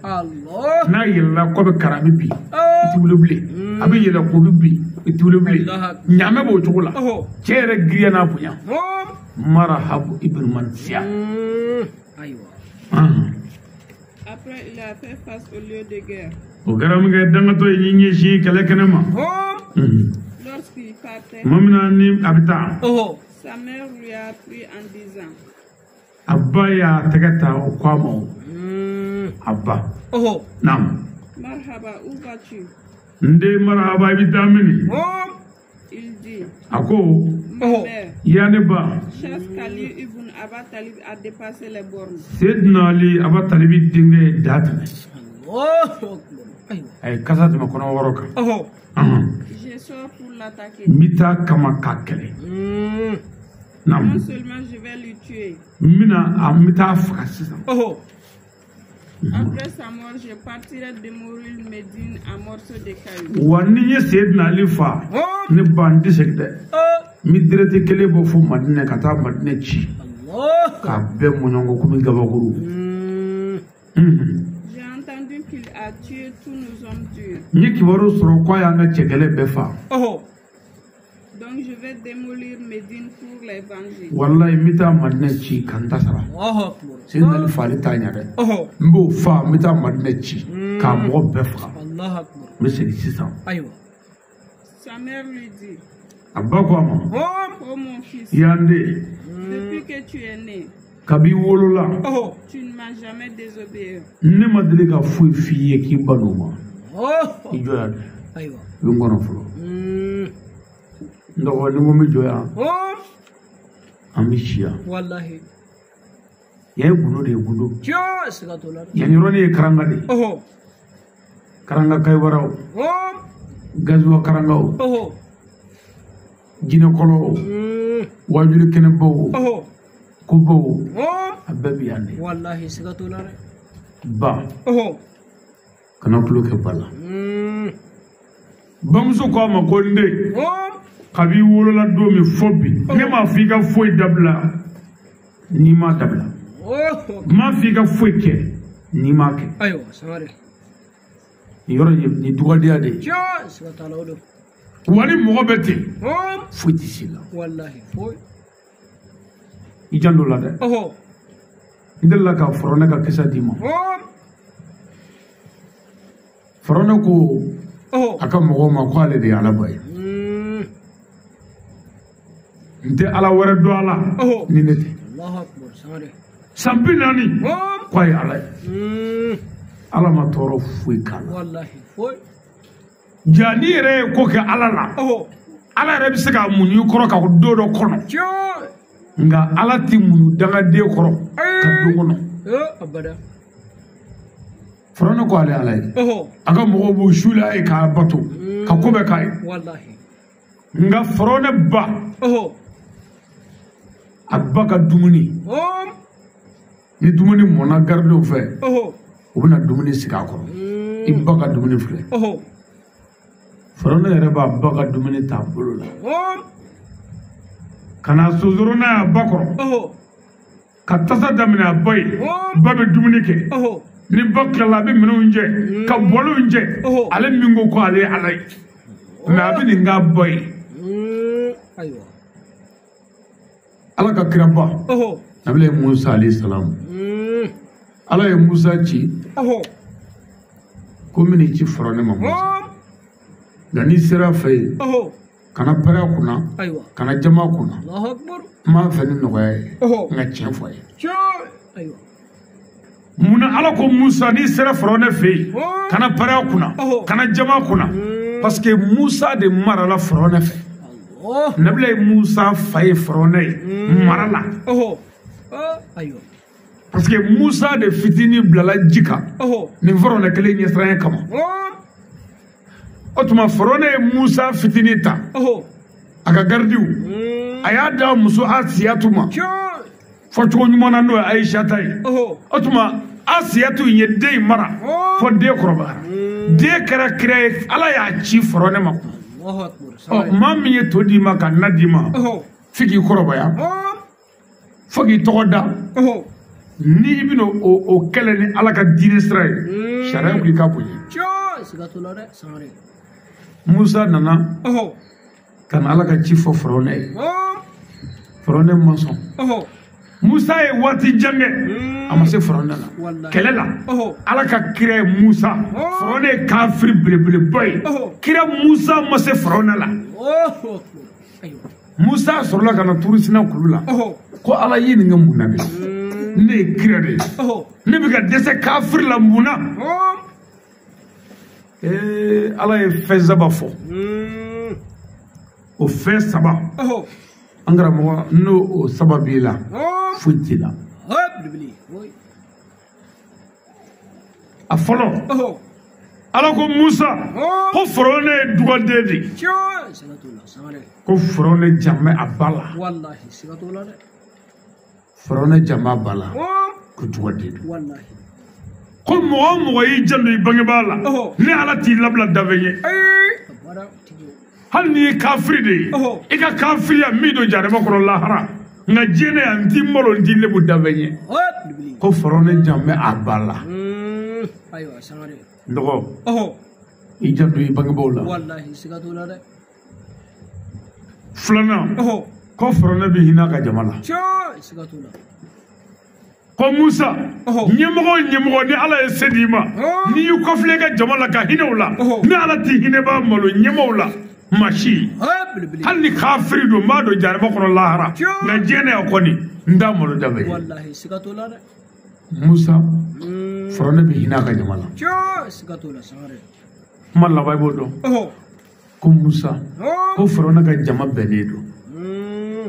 N'a yɛlɛla kɔ bɛ kari a bɛ bin. I tɛ wuli bilen. A bɛ yɛlɛ ko bɛ bin. I tɛ wuli bilen. Ɲaamɛ b'o cogo la. Cɛ yɛrɛ girinya n'a bonya. Marahabu ibn Mansiya. Après, il a fait face au lieu de guerre. O kɛra min kɛ dangatɔ ye y'i ɲɛsin kɛlɛ kɛnɛ ma. Lorsqu'il partait, tuma min na ni a bɛ taa. Sa mère lui a pris en disant. A ba y'a tɛgɛ ta o ko a ma o. A ba. Naam. Marhaba, où vas-tu? N den marhaba i bɛ taa min? Il dit. A ko. Ma mère. Ya ne ba. Chasse qu'Ali ibn Aba Talib a dépassé les bornes. Seydina Ali Aba Talibi denkɛ ye da tɛmɛ. A ye kasa tɛmɛ kɔnɔ wɔɔrɔ kan. Je sors pour l'attaquer. N bɛ taa kama k'a kɛlɛ. Non seulement je vais le tuer. N bɛna a n bɛ taa faga sisan. Après sa mort, je partirai démolir Médine en morceaux de cailloux. Wa ni n ye Seydina Ali fa, ne ba n tɛ segin dɛ. N bɛ direct kelen bɔ fo Madinɛ ka taa Madinɛ ci. K'a bɛɛ mɔɲɔngɔ komi gabakuru. J'ai entendu qu'il a tué tous nos hommes durs. N ye kibaru sɔrɔ k'a y'an ka cɛkɛlɛ bɛɛ fa. Donc je vais démolir Médine pour les venger. Wallahi n bɛ taa Madinɛ ci ka n ta sara. Seydina Ali fa ale t'a ɲɛ dɛ. N b'o fa n bɛ taa Madinɛ ci k'a mɔgɔ bɛɛ faga. N bɛ segin sisan. Sa mère lui dit. A ba ko a ma. Oh mon fils. Y'an den. Depuis que tu es né. Kabi wolola. Tu ne m'as jamais désobéi. Ne ma deli ka foyi f'i ye k'i ba n'o ma. I jɔ yan dɛ. I bɛ n kɔnɔ fɔlɔ. N dɔgɔ ni n ko n bɛ jɔ yan. An bɛ si yan. Yan ye gundo de ye gundo. Yan yɔrɔnin ye karanga de ye. Karanga kayiwaraw. Gazuwa karangaw. Jinɛkɔlɔw. Wajuli kɛnɛbaw. Kobaw. A bɛɛ bɛ yan de. Ba. Kana tulo kɛ ba la. Bamuso ko a ma ko n den. Kabi wolola don min fo bi ne m'a fɔ i ka foyi dabila n'i m'a dabila. N m'a fɔ i ka foyi kɛ n'i m'a kɛ. Nin yɔrɔ in nin dugadenya de ye. Wa ni mɔgɔ bɛ ten foyi tɛ s'i la. I janto la dɛ. N delila ka Farawuna ka kisa d'i ma. Farawuna ko a ka mɔgɔw ma ko ale de ye Alaba ye. N tɛ ala wɛrɛ dɔn a la ni ne tɛ. San 40 k'a ye ala ye. Ala ma tɔɔrɔ foyi k'a la. Ja n'i yɛrɛ ye ko kɛ ala la, ala yɛrɛ bɛ se ka muɲu i kɔrɔ ka don dɔ kɔnɔ. Nka ala tɛ muɲu dangaden kɔrɔ ka don kɔnɔ. Farawuna ko ale ala ye. A ka mɔgɔw b'u su la ye k'a bato ka ko bɛɛ k'a ye. Nka Farawuna ba. A ba ka dumuni. Ni dumuni mɔnna garidiw fɛ. U bɛna dumuni sigi a kɔrɔ. I ba ka dumuni filɛ. Farawuna yɛrɛ b'a ba ka dumuni t'a bolo la. Ka na sonsoro n'a y'a ba kɔrɔ. Ka tasa daminɛ a ba ye. Ba bɛ dumuni kɛ. Ni ba tilala a bɛ minɛnw jɛ ka bɔlɔnw jɛ. Ale min ko ko ale ye ala ye. Mais a bɛ nin k'a ba ye. Ala ka kiraba. Nabila Musa alayhi salam. Ala ye Musa ci. Ko min ci Firawuna ma Musa. Nka n'i sera a fɛ yen. Kana pɛrɛn a kunna. Kana jama a kunna. N b'a fɛ ni nɔgɔya ye. N ka tiɲɛ fɔ a ye. Munna Ala ko Musa n'i sera Firawuna fɛ yen. Kana pɛrɛn a kunna. Kana jama a kunna. Parce que Musa de marala Firawuna fɛ. Nabila Musa fa ye Firawuna ye mara la. Parce que Musa de fitinin bilala ji kan. Nin Firawuna kelen ɲɛsiranɲɛ kama. O tuma Firawuna ye Musa fitinin ta. A ka garidiw. A y'a d'a muso Asiyatu ma. Fɔcogo ɲuman na n'o ye Ayisata ye. O tuma Asiyatu in ye den in mara. Fo den kɔrɔbayara. Den kɛra kira ye Ala y'a ci Firawuna ma. Ɔ maa min ye to d'i ma ka na d'i ma. F'i k'i kɔrɔbaya. Fo k'i tɔgɔ da. Ni i bɛna o kɛlɛ ni Ala ka diinɛ sira ye. Sariya ko i k'a bonya. Musa nana ka na Ala ka ci fɔ Firawuna ye. Firawuna ma sɔn. Musa ye waati jan kɛ a ma se Firawuna la. Kɛlɛ la. Ala ka kira ye Musa. Firawuna ye kafiri belebeleba ye. Kira Musa ma se Firawuna la. Musa sɔrɔla ka na Turusina kulu la. Ko Ala ye nin kɛ mun na bi? Ne ye kira de ye. Ne bɛ ka dɛsɛ kafiri la mun na? Ala ye fɛn saba fɔ. O fɛn saba. An karamɔgɔ n'o o saba b'i la foyi t'i la. A fɔlɔ. Ala ko Musa ko Firawuna ye dugaden de ye. Ko Firawuna jan bɛ a ba la. Firawuna jan b'a ba la. Ko dugaden don. Ko mɔgɔ o mɔgɔ y'i janto i bangebaa la. Ni Ala t'i labila danfɛn ye. Hali n'i ye kafiri de ye. I ka kafiriya min don jahanama kɔnɔ lahara. Nka diɲɛ yan n t'i malo n t'i lebu danfɛn ye. Ko Firawuna jan bɛ a ba la. N dɔgɔ. I janto i bangebaaw la. Filanan. Ko Firawuna bɛ hinɛ a ka jama la. Ko Musa ɲɛmɔgɔ o ɲɛmɔgɔ ni Ala ye se d'i ma. N'i y'i kɔfilɛ i ka jama la ka hinɛ u la. Ni Ala t'i hinɛbaa malo ɲɛmɔgɔw la. Maa si. Hali ni kafiri don n b'a don jahanama kɔnɔ lahara. Nka diɲɛ na yan kɔni n t'a malo danfɛn ye. Musa Firawuna bɛ hinɛ a ka jama la. Kuma laban i b'o dɔn. Ko Musa ko Firawuna ka jama bɛnnen don.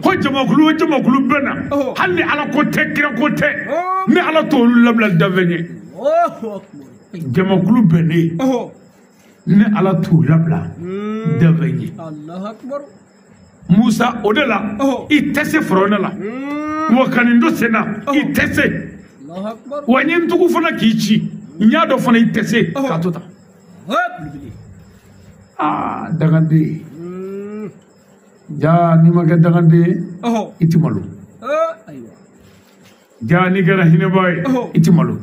Ko jamakulu o jamakulu bɛ na. Hali ni Ala ko tɛ kira ko tɛ. Ni Ala t'olu labila danfɛn ye. Jamakulu bɛnnen. Ni Ala t'u labila danfɛn ye. Musa o de la i tɛ se Firawuna la. Wa ka nin don sen na i tɛ se. Wa n ye n tugu fana k'i ci. N y'a dɔn fana i tɛ se k'a to tan. Aa danganden. Ja n'i ma kɛ danganden ye i ti malo. Ja n'i kɛra hinɛbaa ye i ti malo.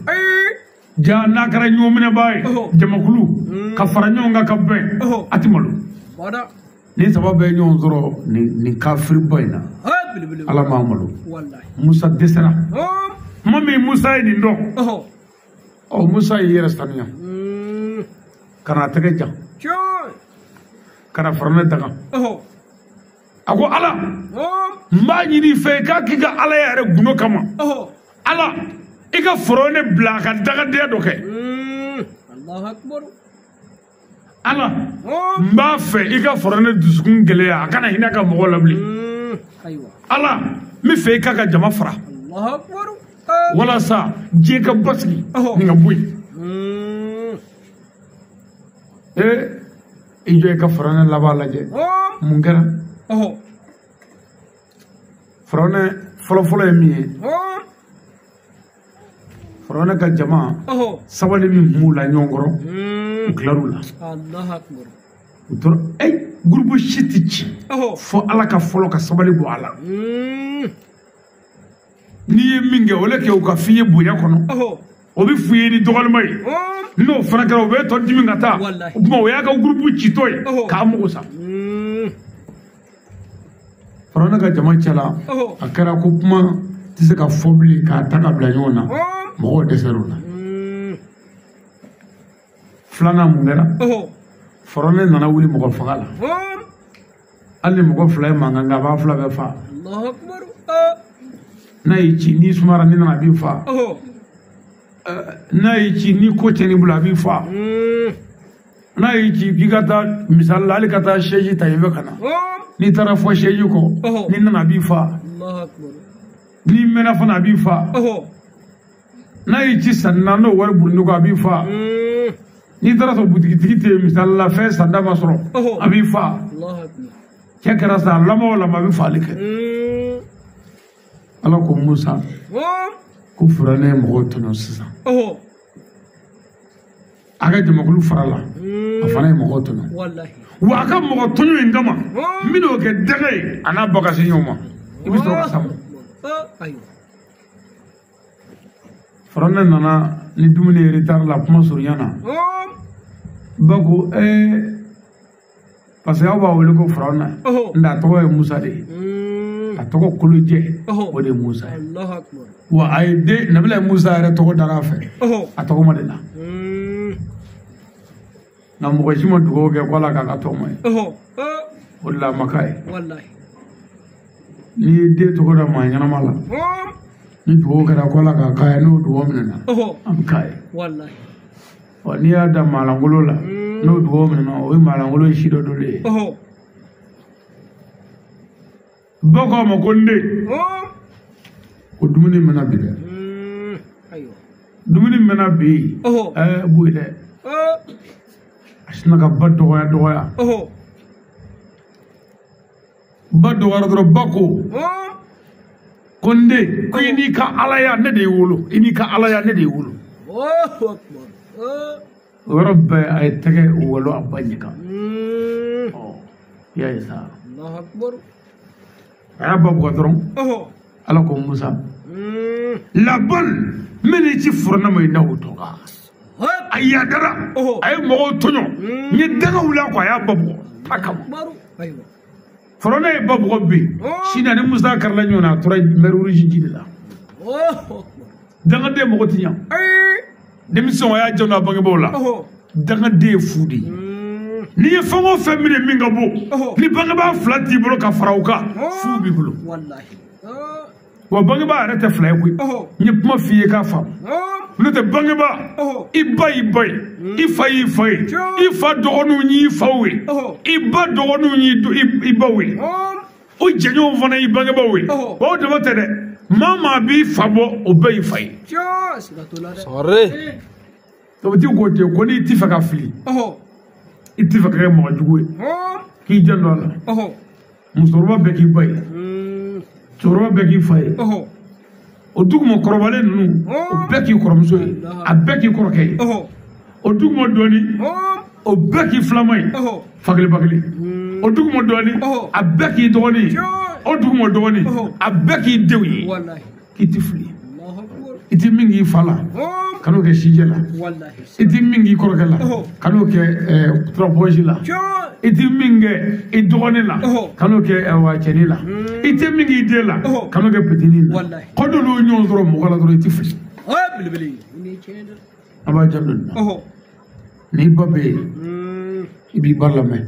Ja n'a kɛra ɲɔgɔnminɛbaa ye jamakulu ka fara ɲɔgɔn kan ka bɛn a ti malo. Ni saba bɛɛ ye ɲɔgɔn sɔrɔ nin kafiriba in na. Ala m'a malo. Musa dɛsɛra. Tuma min Musa ye nin dɔn. Ɔ Musa y'i yɛrɛ sanuya. Ka n'a tɛgɛ jan. Ka na Firawuna daga. A ko Ala n b'a ɲini i fɛ i k'a k'i ka Ala yɛrɛ gundo kama. Ala i ka Firawuna bila a ka dagadenya dɔ kɛ. Ala n b'a fɛ i ka Firawuna dusukun gɛlɛya a kana hinɛ a ka mɔgɔw la bilen. Ala n bɛ fɛ i k'a ka jama fara. Walasa diɲɛ ka basigi nin ka bɔ yen. I jɔ i ka Firawuna laban lajɛ. Mun kɛra? Firawuna fɔlɔfɔlɔ ye min ye. Firawuna ka jama sabali min tun b'u la ɲɔgɔn kɔrɔ. U tilar'u la. U tora groupe si tɛ ci fo Ala ka fɔlɔ ka sabali bɔ a la. N'i ye min kɛ o le kɛ u ka f'i ye bonya kɔnɔ. O bɛ f'u ye ni dɔgɔlima ye. N'o fana kɛra u bɛ tɔ dimi ka taa. O tuma o y'a ka groupe citɔ ye k'a mago sa. Firawuna ka jama cɛla a kɛra ko kuma tɛ se ka fɔ bilen k'a ta ka bila ɲɔgɔn na. Mɔgɔw dɛsɛr'o la. Filanan mun kɛra? Firawuna nana wuli mɔgɔ faga la. Hali ni mɔgɔ fila ye mankan kɛ a b'a fila bɛɛ fa. N'a y'i ci n'i sumara n'i nana a b'i fa. N'a y'i ci ni ko tiɲɛn'i bolo a b'i fa. N'a y'i ci k'i ka taa misali la hali ka taa sɛji ta i bɛ ka na. N'i taara fɔ sɛji kɔ n'i nana a b'i fa. N'i mɛnna fana a b'i fa. N'a y'i ci sanni na n'o wari burunni kɔ a b'i fa. N'i taara sɔrɔ butigitigi tɛ yen misali la fɛn sanda ma sɔrɔ a b'i fa. Cɛ kɛra sa lamɔ o lamɔ a bɛ fagali kɛ. Ala ko Musa ko Firawuna ye mɔgɔw tɔɲɔ sisan. A ka jamakulu farala a fana ye mɔgɔw tɔɲɔ. Wa a ka mɔgɔ tɔɲɔ in kama n bɛn'o kɛ dɛgɛ ye a n'a ba ka se ɲɔgɔn ma i bɛ sɔrɔ ka s'a ma. Firawuna nana ni dumuni ye retard la kuma surunya na. Ba ko parce que aw b'a wele ko Firawuna nka a tɔgɔ ye Musa de ye. A tɔgɔ kolojɛ o de ye Musa ye. Wa a ye den Nabila Musa yɛrɛ tɔgɔ dara a fɛ a tɔgɔ ma de la. Nka mɔgɔ si ma dugawu kɛ ko Ala k'a ka tɔgɔma ye. O de la a ma k'a ye. N'i ye den tɔgɔ da maa ɲɛnama la ni dugawu kɛra ko Ala k'a k'a ye n'o dugawu minɛna a bɛ k'a ye. Ɔ n'i y'a da maalankolon la n'o dugawu minɛna o ye maalankolon si dɔ dɔlen ye. Ba ko a ma ko n den ko dumuni mɛna bi dɛ. Dumuni mɛna bi boyi dɛ. A sinna ka ba dɔgɔya dɔgɔya. Ba dɔgɔyara dɔrɔn ba ko ko n den ko i n'i ka alaya ne de y'i wolo i n'i ka alaya ne de y'i wolo. O yɔrɔ bɛɛ a ye tɛgɛ walo a ba ɲɛ kan. I y'a ye sa. A y'a ba bugɔ dɔrɔn Ala ko Musa labal min y'i ci Firawuna ma i na o tɔgɔ a yadara a ye mɔgɔw tɔɲɔ n ye dɛgɛ wuli a kɔ a y'a ba bugɔ a kama. Firawuna ye ba bugɔ bi sini ani Musa karila ɲɔgɔn na a tora mer Rouge ji de la. Dangaden mɔgɔ ti ɲa. Denmisɛnw a y'a janto a bangebaaw la. Dangaden ye fu de ye. N'i ye fɛn o fɛn minɛ min ka bon ni bangebaa fila t'i bolo ka fara o kan fu b'i bolo. Wa bangebaa yɛrɛ tɛ fila ye koyi. N ye kuma f'i ye k'a faamu. N'o tɛ bangebaa i ba y'i ba ye i fa y'i fa ye i fa dɔgɔninw y'i faw ye i ba dɔgɔninw y'i baw ye o jɛɲɔgɔnw fana y'i bangebaaw ye wa o dama tɛ dɛ maa maa b'i fa bɔ o bɛɛ y'i fa ye. Tobiti ko ten ko n'i ti fɛ ka fili i ti fɛ ka kɛ mɔgɔ jugu ye k'i janto a la. Musokɔrɔba bɛɛ k'i ba ye cɛkɔrɔba bɛɛ k'i fa ye o duguma kɔrɔbalen ninnu o bɛɛ k'i kɔrɔmuso ye a bɛɛ k'i kɔrɔkɛ ye o duguma dɔɔni o bɛɛ k'i filama ye fakelen bakelen o duguma dɔɔni a bɛɛ k'i dɔgɔnin ye o duguma dɔgɔnin a bɛɛ k'i denw ye k'i ti fili i ti min k'i fa la kan'o kɛ sijɛ la i ti min k'i kɔrɔkɛ la kan'o kɛ turapɔsi la i ti min kɛ i dɔgɔnin la kan'o kɛ cɛnin la i ti min k'i den la kan'o kɛ petinin la ko n'olu ye ɲɔgɔn sɔrɔ mɔgɔ la dɔrɔn i ti fili. A b'a janto nin na. N'i ba bɛ yen i b'i ba lamɛn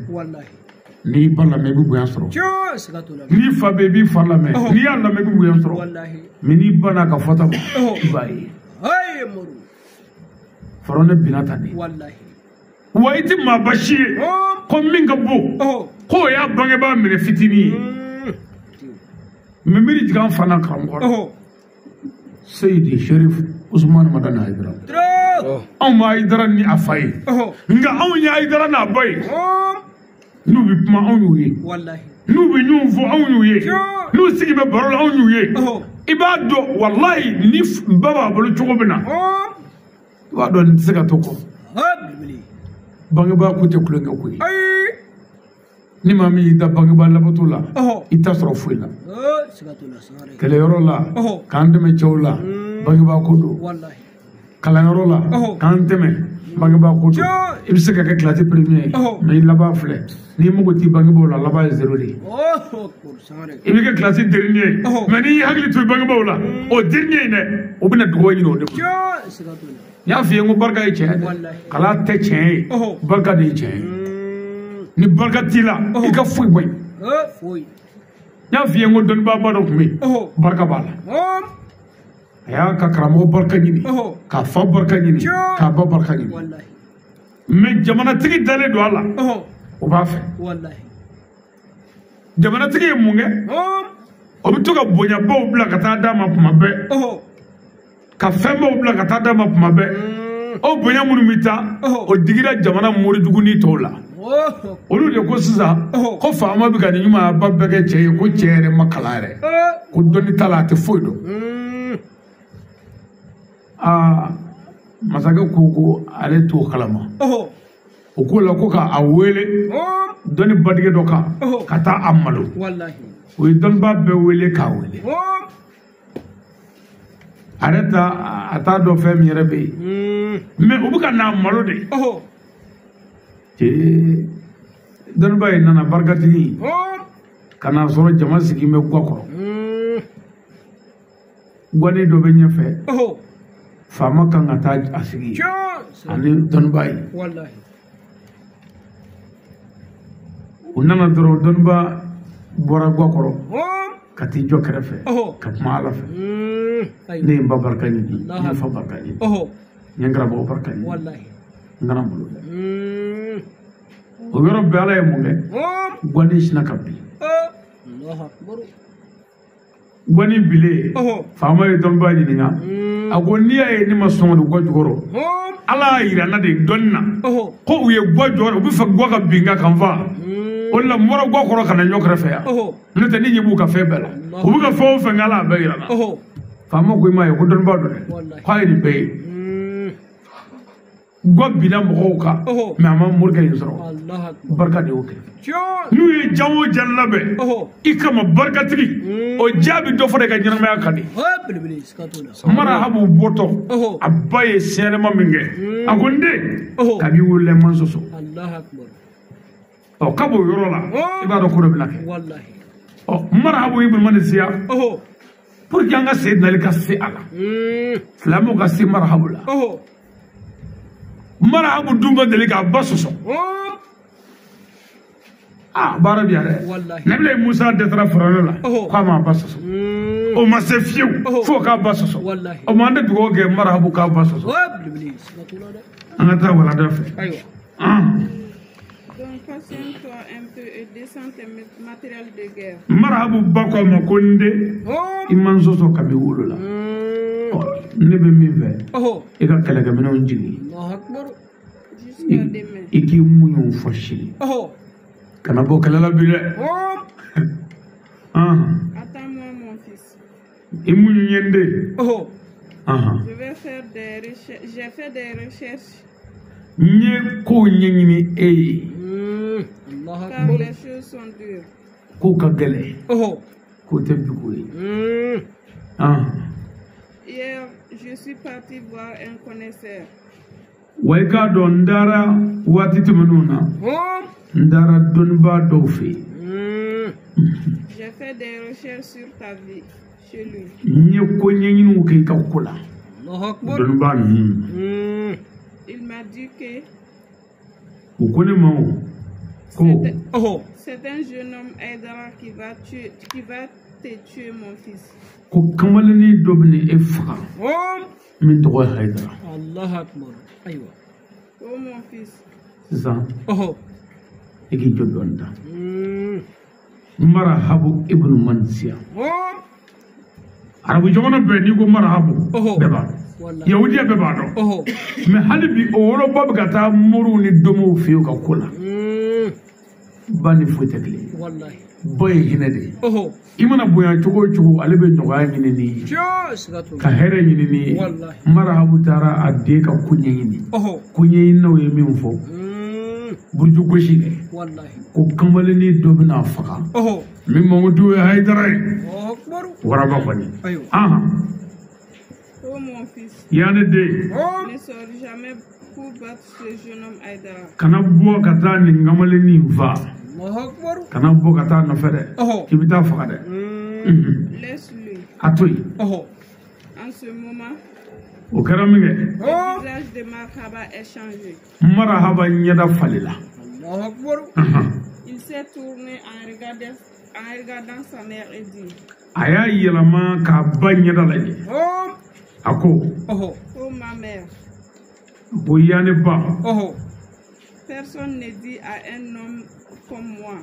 n'i ba lamɛn i bɛ bonya sɔrɔ n'i fa bɛ yen i b'i fa lamɛn n'i y'a lamɛn i bɛ bonya sɔrɔ mɛ n'i ba n'a ka fɔta ma i b'a ye. Firawuna binna tan de. Wa i ti maaba si ye ko min ka bon k'o y'a bangebaa minɛ fitinin ye. Mɛ miiri jigin an fa n'a karamɔgɔ la Seyidi Sherif Usumani Madani Hayidara. Anw ma Hayidara ni a fa ye nka anw ye Hayidara n'a ba ye. N'u bɛ kuma anw y'u ye n'u bɛ ɲɔgɔn fɔ anw y'u ye n'u sigi bɛ baro la anw y'u ye. I b'a dɔn walayi ni ba b'a bolo cogo min na i b'a dɔn nin tɛ se ka to kɔ. Bangebaa ko tɛ tulonkɛ ko ye. Ni maa min y'i da bangebaa labato la i t'a sɔrɔ foyi la kɛlɛyɔrɔ la k'an dɛmɛ cɛw la bangebaa ko don kalanyɔrɔ la k'an dɛmɛ bangebaa ko don i bɛ se ka kɛ kilasi premier ye mais i laban filɛ n'i mago t'i bangebaaw la laban ye zéro de ye i bɛ kɛ kilasi dernier ye mais n'i y'i hakili to i bangebaaw la o dernier in dɛ o bɛna dugawu ɲini o de bolo n y'a f'i ye n ko barika ye tiɲɛ ye dɛ kalan tɛ tiɲɛ ye barika de ye tiɲɛ ye ni barika t'i la i ka foyi bɔ yen n y'a f'i ye n ko dɔnnibaaba dɔ tun bɛ yen barika b'a la a y'a ka karamɔgɔ barika ɲini k'a fa barika ɲini k'a ba barika ɲini mais jamanatigi dalen don a la o b'a fɛ jamanatigi ye mun kɛ o bɛ to ka bonyabaw bila ka taa d'a ma tuma bɛɛ ka fɛnbaw bila ka taa d'a ma tuma bɛɛ o bonya minnu bɛ taa o digira jamana morijugunin tɔw la olu de ko sisan ko faama bɛ ka nin ɲumanyaba bɛɛ kɛ cɛ ye ko cɛ yɛrɛ ma kalan yɛrɛ ko dɔnni t'a la a tɛ foyi dɔn aa masakɛ ko ale t'o kalama o ko la ko k'a wele dɔnni badige dɔ kan ka taa a malo o ye dɔnnibaa bɛɛ wele k'a wele a yɛrɛ ta a t'a dɔn fɛn min yɛrɛ bɛ yen mais u bɛ ka n'a malo de dɔnnibaa in nana barikatigi ka n'a sɔrɔ jama sigilen bɛ ga kɔrɔ guwanin dɔ bɛ ɲɛfɛ faama kan ka taa a sigi ani dɔnnibaa ye u nana dɔrɔn dɔnnibaa bɔra ga kɔrɔ ka t'i jɔ kɛrɛfɛ ka kuma Ala fɛ ne ye n ba barika ɲini n ye n fa barika ɲini n ye n karamɔgɔ barika ɲini n kana malo dɛ o yɔrɔ bɛɛ Ala ye mun kɛ guwanin sinna ka bin guwanin bilen faama ye dɔnnibaa ɲininka a ko n'i y'a ye ne ma sɔn ka don ga jukɔrɔ Ala y'a yira n na de dɔnni na ko u ye ga jɔ u bɛ fɛ ga ka bin n kan ka n fa o de la n bɔra ga kɔrɔ ka na ɲɔ kɛrɛfɛ yan n'o tɛ ne ɲɛ b'u ka fɛn bɛɛ la u bɛ ka fɛn o fɛn kɛ Ala y'a bɛɛ yira n na faama ko i m'a ye ko dɔnnibaa don dɛ k'a ye nin bɛɛ ye ga binna mɔgɔw kan mais a ma morikɛ in sɔrɔ barika de y'o kɛ n'u ye jan o jan labɛn i kama barikatigi o jaabi dɔ fana i ka ɲɛnamaya kan de marahabu bɔtɔ a ba ye siyɛnɛma min kɛ a ko n den kabi wolola man sɔsɔ ɔ k'a b'o yɔrɔ la i b'a dɔn ko dɔ bɛna kɛ ɔ marahabu ibn Mansiya pour que an ka Seydina Ali ka se a la silamɛw ka se marahabu la marahabu dun ma deli k'a ba sɔsɔ ah baara bi yan dɛ Nabila Musa dɛsɛra Firawuna la k'a m'a ba sɔsɔ o ma se fiyewu fo k'a ba sɔsɔ o ma an tɛ dugawu kɛ marahabu k'a ba sɔsɔ an ka taa walanda fɛ. Donc patiente-toi un peu et descends tes matériels de guerre. Marahabu ba ko a ma ko n den i ma n sɔsɔ kabi wolo la ne bɛ min fɛ i ka kɛlɛkɛminɛnw jigin i k'i muɲu fɔ sini kana bɔ kɛlɛ la bi dɛ. Attends-moi mon fils. I muɲu ye n den. Je vais faire des recherches. J'ai fait des recherches. N ye kow ɲɛɲini e ye. Car les choses sont dures. Kow ka gɛlɛn. Kow tɛ bi ko ye. Hier, je suis parti voir un connaisseur. Wa i k'a dɔn n taara waati tɛmɛnenw na n taara dɔnnibaa dɔw fɛ yen. J'ai fait des recherches sur ta vie chez lui. N ye ko ɲɛɲiniw kɛ i ka ko la. Dɔnnibaa ninnu. Il m'a dit que o ko ne ma o ko c'est un jeune homme Haïdara qui va te tuer mon fils. Ko kamalennin dɔ bɛ na e faga min tɔgɔ ye Haïdara. Ayiwa. Oh mon fils. Sisan i k'i jɔ dɔɔnin ta. Marahabu ibn Mansiya. Arabu jamana bɛɛ n'i ko marahabu bɛɛ b'a dɔn. Yahudiya bɛɛ b'a dɔn. Mais hali bi o woloba bɛ ka taa moriw ni domow fɛ yen u ka ko la. Ba ni foyi tɛ kelen ye. Ba ye hinɛ de ye. I mana bonya cogo o cogo ale bɛ nɔgɔya ɲini n'i ye. Ka hɛrɛ ɲini n'i ye. Marahabu taara a den ka ko ɲɛɲini. Ko ɲɛɲininaw ye min fɔ. Buruju gosi kɛ. Ko kamalennin dɔ bɛna faga. Min mankutu ye Hayidara ye. Waraba kɔni. Oh mon fils. Ya ne den. Ne sors jamais pour battre ce jeune homme Haïdara. Kana bɔ ka taa nin kamalennin fa. Kana bɔ ka taa nɔfɛ dɛ. K'i bɛ taa faga dɛ. Laisse-le. A to yen. En ce moment. O kɛra min kɛ. Le visage de Marhaba est changé. Marhaba ɲɛda falela. Il s'est tourné en regardant sa mère et dit. A y'a yɛlɛma k'a ba ɲɛda lajɛ. A ko. Oh ma mère. Ko ya ne ba. Personne ne dit à un homme comme moi.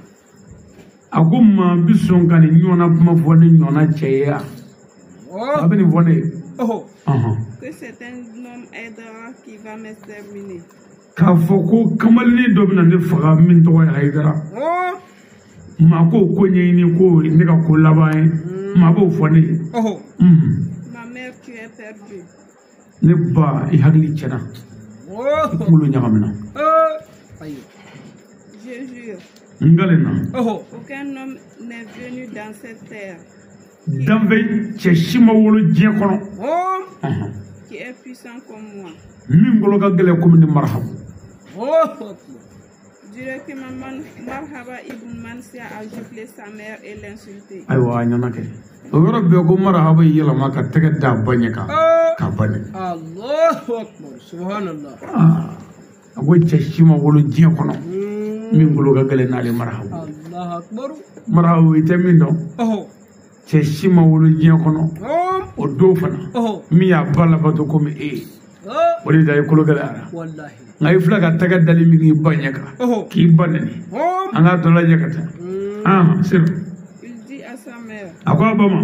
A ko maa bi sɔn ka nin ɲɔgɔnna kuma fɔ ne ɲɔgɔnna cɛ ye wa? A bɛ nin fɔ ne ye. Que c'est un homme Haïdara qui va m'exterminer. K'a fɔ ko kamalennin dɔ bɛna ne faga min tɔgɔ ye Haïdara. Maa k'o ko ɲɛɲini ko ne ka ko laban ye. Maa b'o fɔ ne ye. Ma mère, tu es perdue. Ne ba, i hakili tiɲɛna. I kunkolo ɲagamina. Je jure. N kalenna. Aucun homme n'est venu dans cette terre. Danfɛn cɛ si ma wolo diɲɛ kɔnɔ. Qui est puissant comme moi. Min bolo ka gɛlɛn komi ni Marhabu. Directement, Marhaba ibn Mansia a giflé sa mère et l'insulté. Ayiwa a ɲɛna kɛ. O yɔrɔ bɛɛ ko Marhaba y'i yɛlɛma ka tɛgɛ da a ba ɲɛ kan. K'a ba nɛni. Allahu akbar subhanallah. A ko cɛ si ma wolo diɲɛ kɔnɔ. Min bolo ka gɛlɛn n'ale Marhabu. Allahu akbar. Marhabu i tɛ min dɔn. Cɛ si ma wolo diɲɛ kɔnɔ. O don fana. Min y'a ba labato komi e ye. O de da i kolo gɛlɛyara. Nka i filɛ ka tɛgɛ dali min k'i ba ɲɛ kan. K'i ba nɛni. An k'a tɔ lajɛ ka taa. Sira. Il dit à sa mère. A ko a ba ma.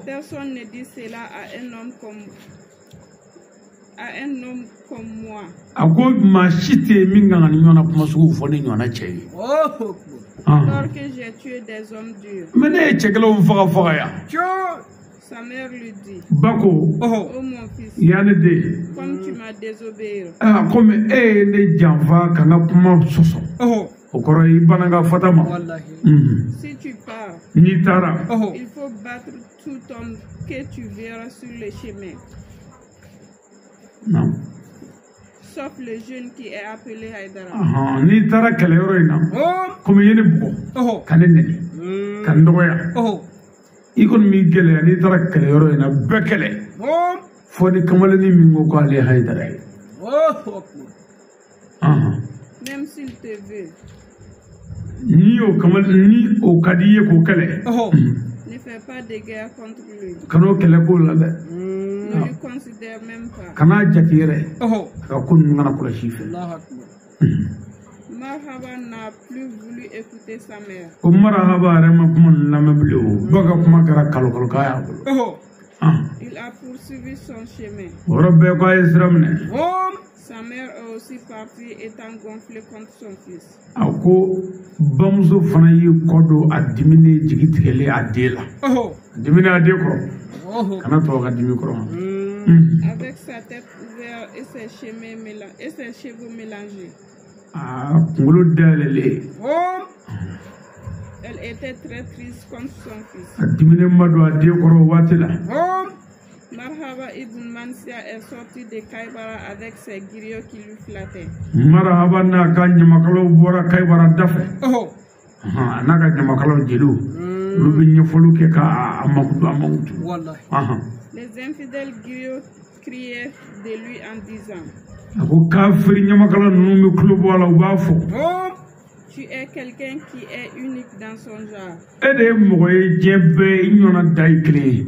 Personne ne dit cela à un homme comme moi. A ko maa si tɛ yen min kan ka nin ɲɔgɔnna kuma sugu fɔ ne ɲɔgɔnna cɛ ye. Alors que j'ai tué des hommes durs. Mais ne ye cɛkɛlaw faga faga yan. Sa mère lui dit. Ba ko. Oh mon fils. Ya ne den. Comme tu m'as désobéi. Komi e ye ne janfa ka n ka kuma sɔsɔ. O kɔrɔ i banna n ka fɔta ma. Si tu pars. N'i taara. Il faut battre tout homme que tu verras sur le chemin. Non. Sauf le jeune qui est appelé Haïdara. N'i taara kɛlɛyɔrɔ in na. Komi i ye ne bugɔ. Ka ne nɛni. Ka n dɔgɔya. I kɔni b'i gɛlɛya n'i taara kɛlɛyɔrɔ in na bɛɛ kɛlɛ. Fo ni kamalennin min ko k'ale ye Haïdara ye. Même s'il te veut. Ni o kamalen ni o ka di i ye k'o kɛlɛ. Ne fais pas de guerre contre lui. Kan'o kɛlɛ k'o la dɛ. Ne lui considère même pas. Kan'a jate yɛrɛ. A ka ko ninnu kana kɔlɔsi i fɛ. Marhaba n'a plus voulu écouter sa mère. Ko Marhaba yɛrɛ ma kuma ninnu lamɛn bilen o. Ba ka kuma kɛra kalo kalo k'a y'a bolo. Il a poursuivi son chemin. O yɔrɔ bɛɛ ko a ye sira minɛ. Sa mère est aussi partie étant gonflée contre son fils. A ko bamuso fana y'i kɔ don a diminen jigi tigɛlen a den la. A diminen a den kɔrɔ. Kana tɔ ka dimi kɔrɔ ma. Avec sa tête ouverte et ses cheveux mélangés. A kunkolo dayɛlɛlen. Elle était très triste contre son fils. A diminen ma don a den kɔrɔ o waati la. Marhaba ibn Mansia est sorti de Kaibara avec ses griots qui lui flattaient. Marhaba n'a ka ɲamakalaw bɔra Kaibara da fɛ. A n'a ka ɲamakalaw jeliw. Olu bɛ ɲɛfɔliw kɛ k'a makutu a makutu. Les infidèles griots criaient de lui en disant. A ko kafiri ɲamakala ninnu bɛ tulo bɔ a la u b'a fɔ. Tu es quelqu'un qui est unique dans son genre. E de ye mɔgɔ ye diɲɛ bɛɛ i ɲɔgɔnna da ye kelen ye.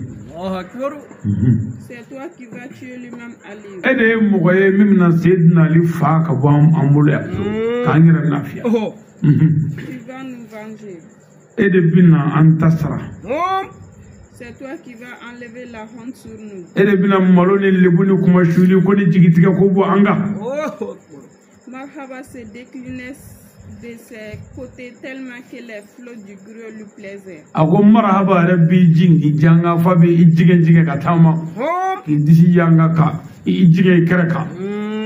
C'est toi qui vas tuer l'imam Ali. E de ye mɔgɔ ye min bɛna Seydina Ali fa ka bɔ an bolo yan k'an yɛrɛ lafiya. Tu vas nous venger. E de bɛna an ta sara. C'est toi qui vas enlever la honte sur nous. E de bɛna malo ni lebu ni kumasuli ko ni jigitigɛ ko bɔ an kan. Marhaba se déclinait de ses côtés tellement que les flots du griot lui plaisaient. A ko Marhaba yɛrɛ b'i jigin k'i janga fa b'i jigin jigin ka taama. K'i disi yanga ka i jigin i kɛrɛ kan.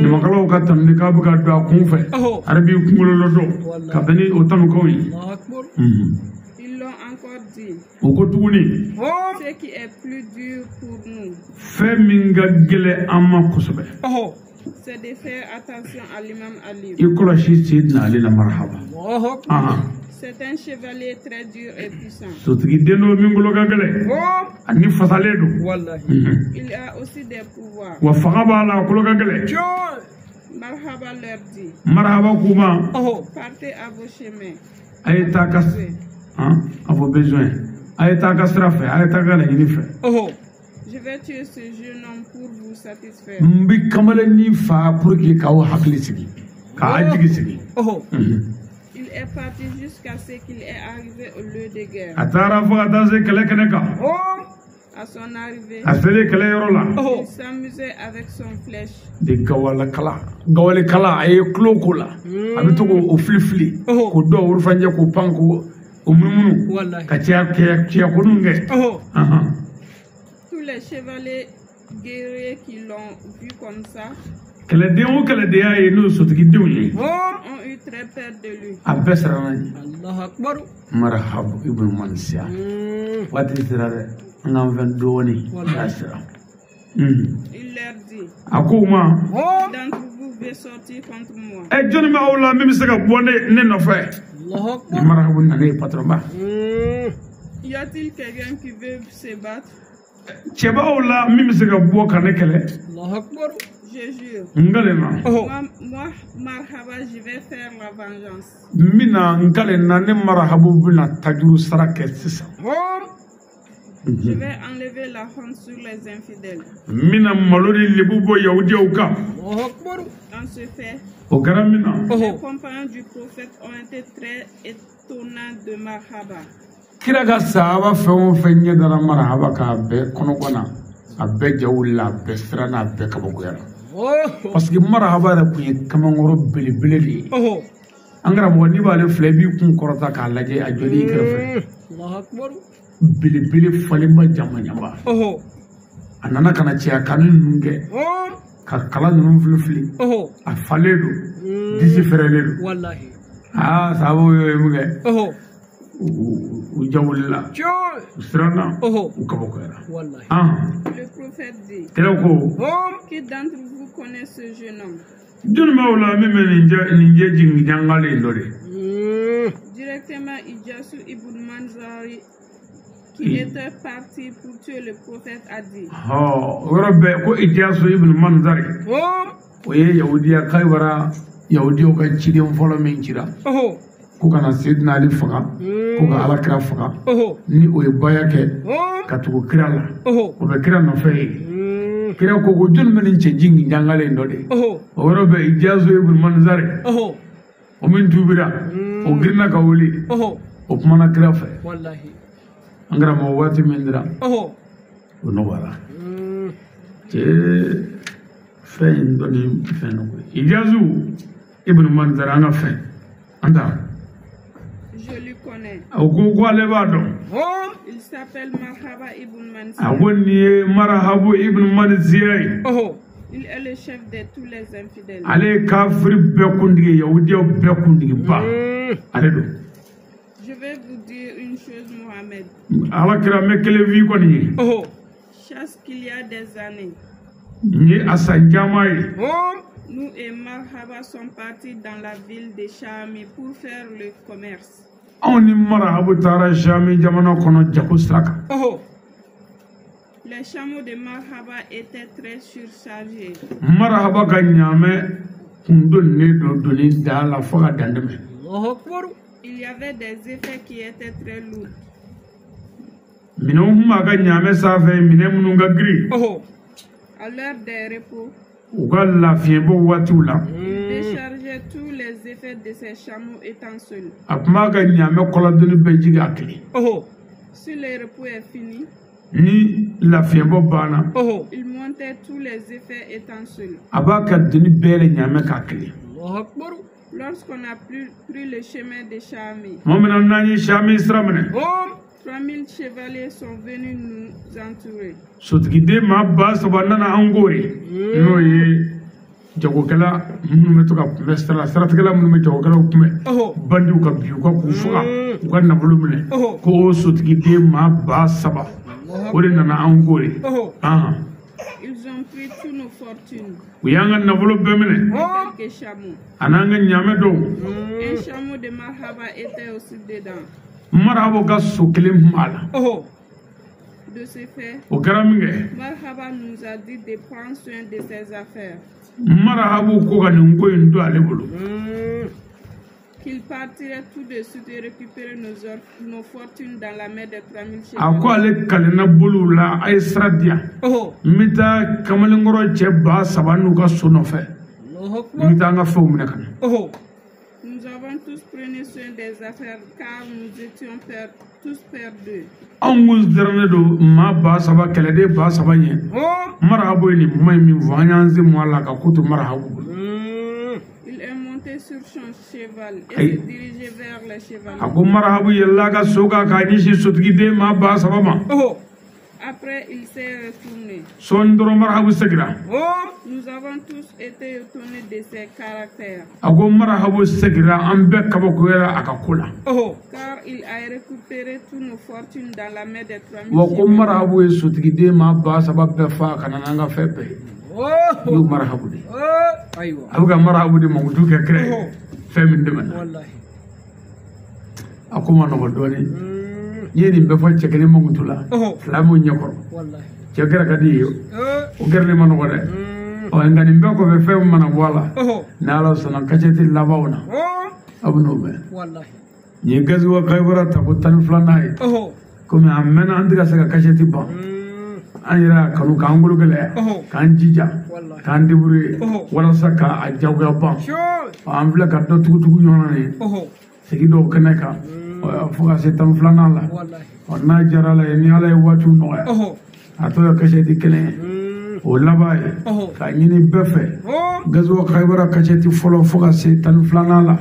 Ɲamakalaw ka tanuni k'a bɛ ka don a kun fɛ a yɛrɛ b'i kunkolo lɔdɔ ka bɛn ni o tanukanw ye. Ils l'ont encore dit. O ko tuguni. Ce qui est plus dur pour nous. Fɛn min ka gɛlɛn an ma kosɛbɛ. C'est de faire attention à l'imam Ali. I kɔlɔsi Seydina Ali la marhaba. C'est un chevalier très dur et puissant. Sotigi den dɔ min kolo ka gɛlɛn. Ani fasalen don. Il a aussi des pouvoirs. Wa fanga b'a la a kolo ka gɛlɛn. Marhaba leur dit. Marhaba k'u ma. Partez à vos chemins. A ye taa ka à vos besoins. A ye taa ka sira fɛ, a ye taa ka laɲini fɛ. Je vais tuer ce jeune homme pour vous satisfaire. N bɛ kamalennin fa pour que k'aw hakili sigi, k'a jigi sigi. Il est parti jusqu'à ce qu'il est arrivé au lieu de guerre. A taara fo ka taa se kɛlɛ kɛnɛ kan. À son arrivée, a selen kɛlɛ yɔrɔ la. Il s'amusait avec son flèche. De gawalekala gawalekala a ye tulo k'o la. A bɛ to k'o fili fili. K'o dɔw worofanjɛ k'o pan k'o munumunu. Ka cɛya cɛya kɛ. Tous les chevaliers guerriers qui l'ont vu comme ça. Kɛlɛden o kɛlɛden y'a ye n'o ye sotigidenw ye. Ont eu très peur de lui. A bɛɛ siranna ɲɛ. Marhabu ibn Mansiya. Waati sera dɛ, an k'an fɛn dɔɔnin n'a sera. Il leur dit. A ko u ma. D'entre vous veut sortir contre moi. Ɛ jɔnni bɛ aw la min bɛ se ka bɔ ne nɔfɛ. Ni Marhabu nana ye patron ba. Y a-t-il quelqu'un qui veut se battre? Cɛ b'aw la min bɛ se ka bɔ ka ne kɛlɛ. Je jure. N kalen na. Moi, Marhaba, je vais faire la vengeance. N bɛna n kalen na ne Marhabu bɛna tajuru sara kɛ sisan. Je vais enlever la honte sur les infidèles. N bɛna malo ni lebu bɔ yahudiyaw kan. En ce fait, o kɛra min na. Les compagnons du prophète ont été très étonnants de Marhaba. Kira ka sahaba fɛn o fɛn ɲɛ dara Marhaba k'a bɛɛ kɔnɔgɔ na, a bɛɛ ja wulila, a bɛɛ siranna, a bɛɛ kabakoyara. Parce que Marhaba yɛrɛ tun ye kamankɔrɔ belebele de ye. An karamɔgɔ n'i b'ale filɛ i b'i kun kɔrɔta k'a lajɛ a jɔlen i kɛrɛfɛ. Belebele falenba jamaɲaba. A nana ka na cɛya kanu ninnu kɛ. Ka kala ninnu fili fili. A falen don. Disi fɛrɛlen don. Aa sababu y'o ye mun kɛ. U ja wulila. U siranna. U kabakoyara. Le prophète dit. Kira ko. Qui d'entre vous connaît ce jeune homme? Jɔnni b'aw la min bɛ nin jɛ jigin jangalen dɔ de. Directement Ijasu ibn Manzari qui était parti pour tuer le prophète a dit. O yɔrɔ bɛɛ ko Ijasu ibn Manzari. O ye yahudiya Kaybara yahudiyaw ka ciden fɔlɔ min cira. Ko kana Seydina Ali faga, ko ka Ala kira faga. Ni o ye baya kɛ ka tugu kira la. O bɛ kira nɔfɛ yen. Kira ko ko jɔnni bɛ nin cɛ jigin jangalen dɔ de. O yɔrɔ bɛɛ Ijasu ibn Manzari. O min tubira, o girinna ka wuli. O kumana kira fɛ. An karamɔgɔ waati min dira, o nɔgɔyara. Cɛ fɛn in dɔnni fɛn dɔ koyi. Ijasu ibn Manzari an ka fɛn. An ta. Je le connais. A ko ko ale b'a dɔn. Il s'appelle Marhaba ibn Mansiya. A ko nin ye Marhabu ibn Mansiya ye. Il est le chef de tous les infidèles. Ale ye kafiri bɛɛ kuntigi ye, yahudiyaw bɛɛ kuntigiba. Ale don. Je vais vous dire une chose, Mohamed. Ala kira n bɛ kelen f'i kɔni ye. Chasse qu'il y a des années. Nin ye a san caman ye. Nous et Marhaba sommes partis dans la ville de Chami pour faire le commerce. Anw ni Marhabu taara Chami jamana kɔnɔ jago sira kan. Les chameaux de Marhaba étaient très surchargés. Marhaba ka ɲaamɛ kun donnen don doni da la fo ka dan tɛmɛ. Il y avait des effets qui étaient très lourds. Minɛnw kun b'a ka ɲaamɛ sanfɛ, minɛn minnu ka girin. À l'heure des repos, u ka lafiɲɛbɔ waatiw la. Il déchargeait tous les effets de ses chameaux étant seul. A tun b'a ka ɲaamɛ kɔlɔdonni bɛɛ jigin a kelen. Si le repos est fini, ni lafiɲɛbɔ banna, il montait tous les effets étant seul. A b'a ka doni bɛɛ de ɲaamɛ k'a kelen. Lorsqu'on a pris le chemin de Chami, tuma min na n'an ye Chami sira minɛ, 3000 chevaliers sont venus nous entourer. Sotigiden maa 3000 nana an koori, n'o ye Jagokɛla minnu bɛ to ka kunbɛ sira la, siratigɛla minnu bɛ jagokɛlaw kunbɛ, bandiw ka bin u kan k'u faga, u ka nafolo minɛ, ko o sotigiden maa 3000 o de nana anw ko de. Ils ont pris toutes nos fortunes. U y'an ka nafolo bɛɛ minɛ. Quelques chameaux. A n'an ka ɲaamɛ dɔw. Un chameau de Marhaba était aussi dedans. Marhaba ka so kelen tun b'a la. De ce fait, o kɛra min kɛ, Marhaba nous a dit de prendre soin de ses affaires. Marhabu ko ka nin ko in to ale bolo. Qu'il partirait tout de suite et récupérer nos fortunes dans la mer des 3000 chevaux. A ko ale kalenna bolow la, a ye sira di yan. N bɛ taa kamalenkɔrɔ cɛ 3000 n'u ka so nɔfɛ. N bɛ taa an ka fɛnw minɛ ka na. Nous avons tous pris soin des affaires car nous étions tous perdus. Anw kun sirannen don maa 3000 kɛlɛden 3000 ɲɛ. Marhabu ye nin kuma in min fɔ, an y'an sen mɔ a la ka ko to Marhabu bolo. Il est monté sur son cheval et s'est dirigé vers les chevaliers. A ko Marhabu yɛlɛla ka so kan k'a ɲɛsin sotigiden maa 3000 ma. Après, il s'est retourné. Sɔɔni dɔrɔn Marhabu seginna. Nous avons tous été étonnés de ses caractères. A ko Marhabu seginna, an bɛɛ kabakoyara a ka ko la. Car il a récupéré toutes nos fortunes dans la mer des 3000 Wa ko Marhabu ye sotigiden maa 3000 bɛɛ fa ka na n'an ka fɛn bɛɛ ye. O ye Marhabu de ye. A bɛ ka Marhabu de mankutu kɛ kira ye fɛn min tɛmɛna. A ko ma nɔgɔn dɔɔnin. N'i ye nin bɛɛ fɔ cɛ kelen mankutu la, fila m'o ɲɛkɔrɔ. Cɛ gɛrɛ ka di ye, o gɛrɛli ma nɔgɔn dɛ. Ɔ nka nin bɛɛ kɔfɛ fɛn min mana bɔ a la, ni Ala sɔnna kasɛti labanw na, aw bɛ n'o mɛn. Nin ye gaziwa Kayibara tako 12nan ye. Komi a mɛnna an tɛ ka se ka kasɛti ban. An yɛrɛ y'a kanu k'an bolo gɛlɛya, k'an jija, k'an débrouiller walasa k'a jagoya ban. An filɛ ka dɔ tugutugu ɲɔgɔn na nin ye, sigi dɔw kɛnɛ kan fo ka se 12nan la. N'a diyara Ala ye, ni Ala ye waatiw nɔgɔya, a tɔ ye kasɛti kelen ye. O laban ye k'a ɲini bɛɛ fɛ, gaziwa Kayibara kasɛti fɔlɔ fo ka se 12nan la,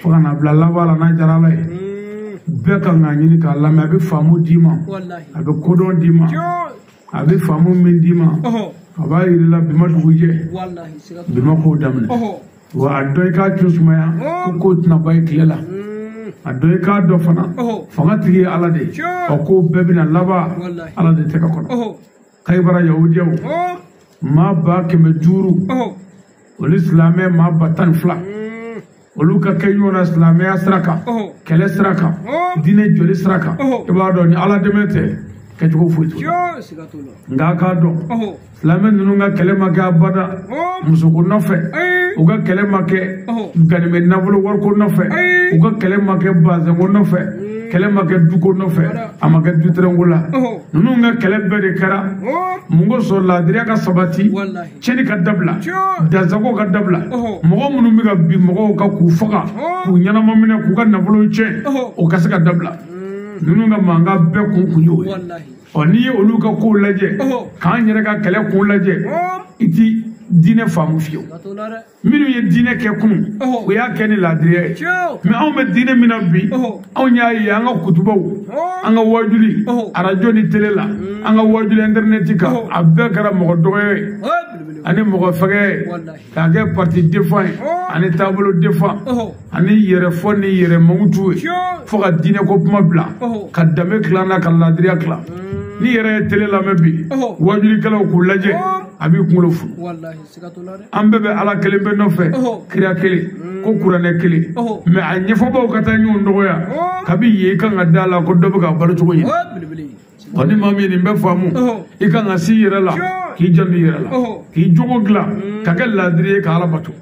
fo ka na bila laban la n'a diyara Ala ye. Bɛɛ kan k'a ɲini k'a lamɛn, a bɛ faamu d'i ma, a bɛ kodɔn d'i ma, a bɛ faamu min d'i ma, a b'a yir'i la bi ma dugu jɛ, bi ma kow daminɛ. Wa a dɔn i k'a cu sumaya ko kow tɛna ban i tile la. A dɔn i k'a dɔn fana fanga tigi ye Ala de ye, ɔ kow bɛɛ bɛna laban Ala de tɛgɛ kɔnɔ. Kayibara yahudiyaw maa 500,000 olu silamɛ maa 12,000 olu ka kɛ ɲɔgɔn na silamɛya sira kan, kɛlɛ sira kan, diinɛ jɔli sira kan. I b'a dɔn ni Ala dɛmɛ tɛ kɛcogo foyi t'o la. Nka a k'a dɔn silamɛ ninnu ka kɛlɛ ma kɛ abada musoko nɔfɛ, u ka kɛlɛ ma kɛ ganimɛ nafolo wariko nɔfɛ, u ka kɛlɛ ma kɛ bazɛnko nɔfɛ, kɛlɛ ma kɛ duko nɔfɛ, a ma kɛ dutɛrɛnko la. Ninnu ka kɛlɛ bɛɛ de kɛra mun kosɔn? Laadiriya ka sabati, tiɲɛni ka dabila, dansago ka dabila, mɔgɔ minnu bɛ ka bin mɔgɔw kan k'u faga, k'u ɲɛnama minɛ, k'u ka nafolo tiɲɛ, o ka se ka dabila. Ninnu ka mankan bɛɛ kun y'o ye. Ɔ n'i ye olu ka kow lajɛ, k'an yɛrɛ ka kɛlɛ kun lajɛ, i ti diinɛ faamu fiyewu. Minnu ye diinɛ kɛ kunun, u y'a kɛ ni laadiriya ye. Mɛ anw bɛ diinɛ min na bi, anw y'a ye an ka kutubaw, an ka wajuli arajo ni tele la, an ka wajuli intɛrinɛti kan, a bɛɛ kɛra mɔgɔ dɔgɔya ye ani mɔgɔ fɛgɛ ye, k'a kɛ parti défend ye ani taabolo défend ani yɛrɛfɔ ni yɛrɛ mankutu ye, fo ka diinɛ ko kuma bila, ka danbe tila n'a ka laadiriya tila. N'i yɛrɛ ye tele lamɛn bi, wajulikɛlaw k'u lajɛ, a b'i kunkolo funu. An bɛɛ bɛ Ala kelen bɛɛ nɔfɛ, kira kelen, ko kuranɛ kelen, mɛ a ɲɛfɔbaw ka taa ɲɔgɔn dɔgɔya, kabi yen i kan ka da la ko dɔ bɛ ka balo cogo ɲɛ. Wa ni maa min ye nin bɛɛ faamu, i kan ka s'i yɛrɛ la, k'i janto i yɛrɛ la, k'i jogo dilan, ka kɛ laadiri ye ka Ala bato.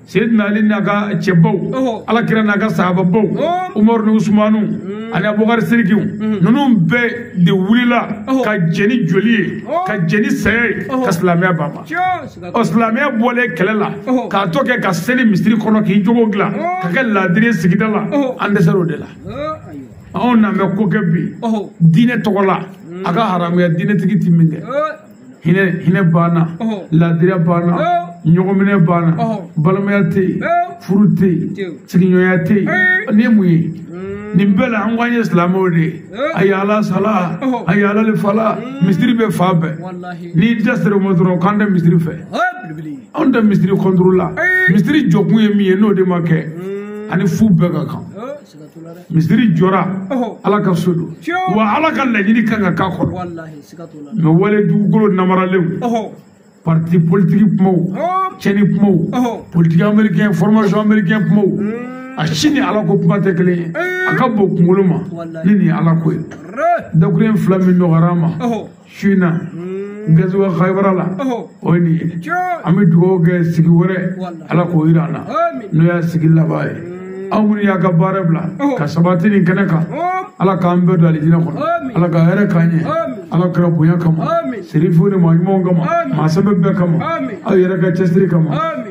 Seydina Ali n'a ka cɛbaw, Ala kira n'a ka sahababaw, Umaru ni Usumanu ani Abubakar Sirikiw, ninnu bɛɛ de wulila ka jɛ ni joli ye, ka jɛ ni saya ye, ka silamɛya ban ma. Ɔ silamɛya bɔlen kɛlɛ la, k'a tɔ kɛ ka seli misiri kɔnɔ k'i jogo dilan, ka kɛ laadiri ye sigida la, an dɛsɛra o de la. Anw n'an bɛ ko kɛ bi diinɛ tɔgɔ la, a ka haramuya diinɛtigi ti min kɛ. Hinɛ banna, laadiriya banna, ɲɔgɔnminɛ banna, balimaya tɛ yen, furu tɛ yen, sigiɲɔgɔnya tɛ yen. Nin ye mun ye? Nin bɛɛ la an ko an ye silamɛw de ye. A ye ala sala, a ye ala le fala, misiri bɛ fan bɛɛ. N'i da sera o ma dɔrɔn k'an tɛ misiri fɛ. Anw tɛ misiri kɔntoro la. Misiri jɔkun ye min ye n'o de ma kɛ, ani fu bɛɛ ka kan. Misiri jɔra ala ka so don. Wa ala ka laɲini kan ka k'a kɔnɔ. Mɛ wale dugukolo namaralenw, parti politique kumaw, tiɲɛni kumaw, politique américain, formation américain kumaw, a si ni ala ko kuma tɛ kelen ye. A ka bon kunkolo ma ni nin ye ala ko ye. Dakuruɲɛ fila min nɔgɔyara an ma su in na gazuwa Khaybara la, o ye nin ye. An bɛ dugawu kɛ sigi wɛrɛ ala k'o yira an na, n'o y'a sigi laban ye. Aw minnu y'a ka baara bila ka sabati nin kɛnɛ kan, ala k'an bɛɛ don alijinɛ kɔnɔ, ala ka hɛrɛ k'an ɲɛ, ala kɛra bonya kama, serifu ni maa ɲumanw kama, maa sɛbɛ bɛɛ kama, aw yɛrɛ ka cɛsiri kama.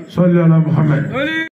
Sɔli ala Muhammed.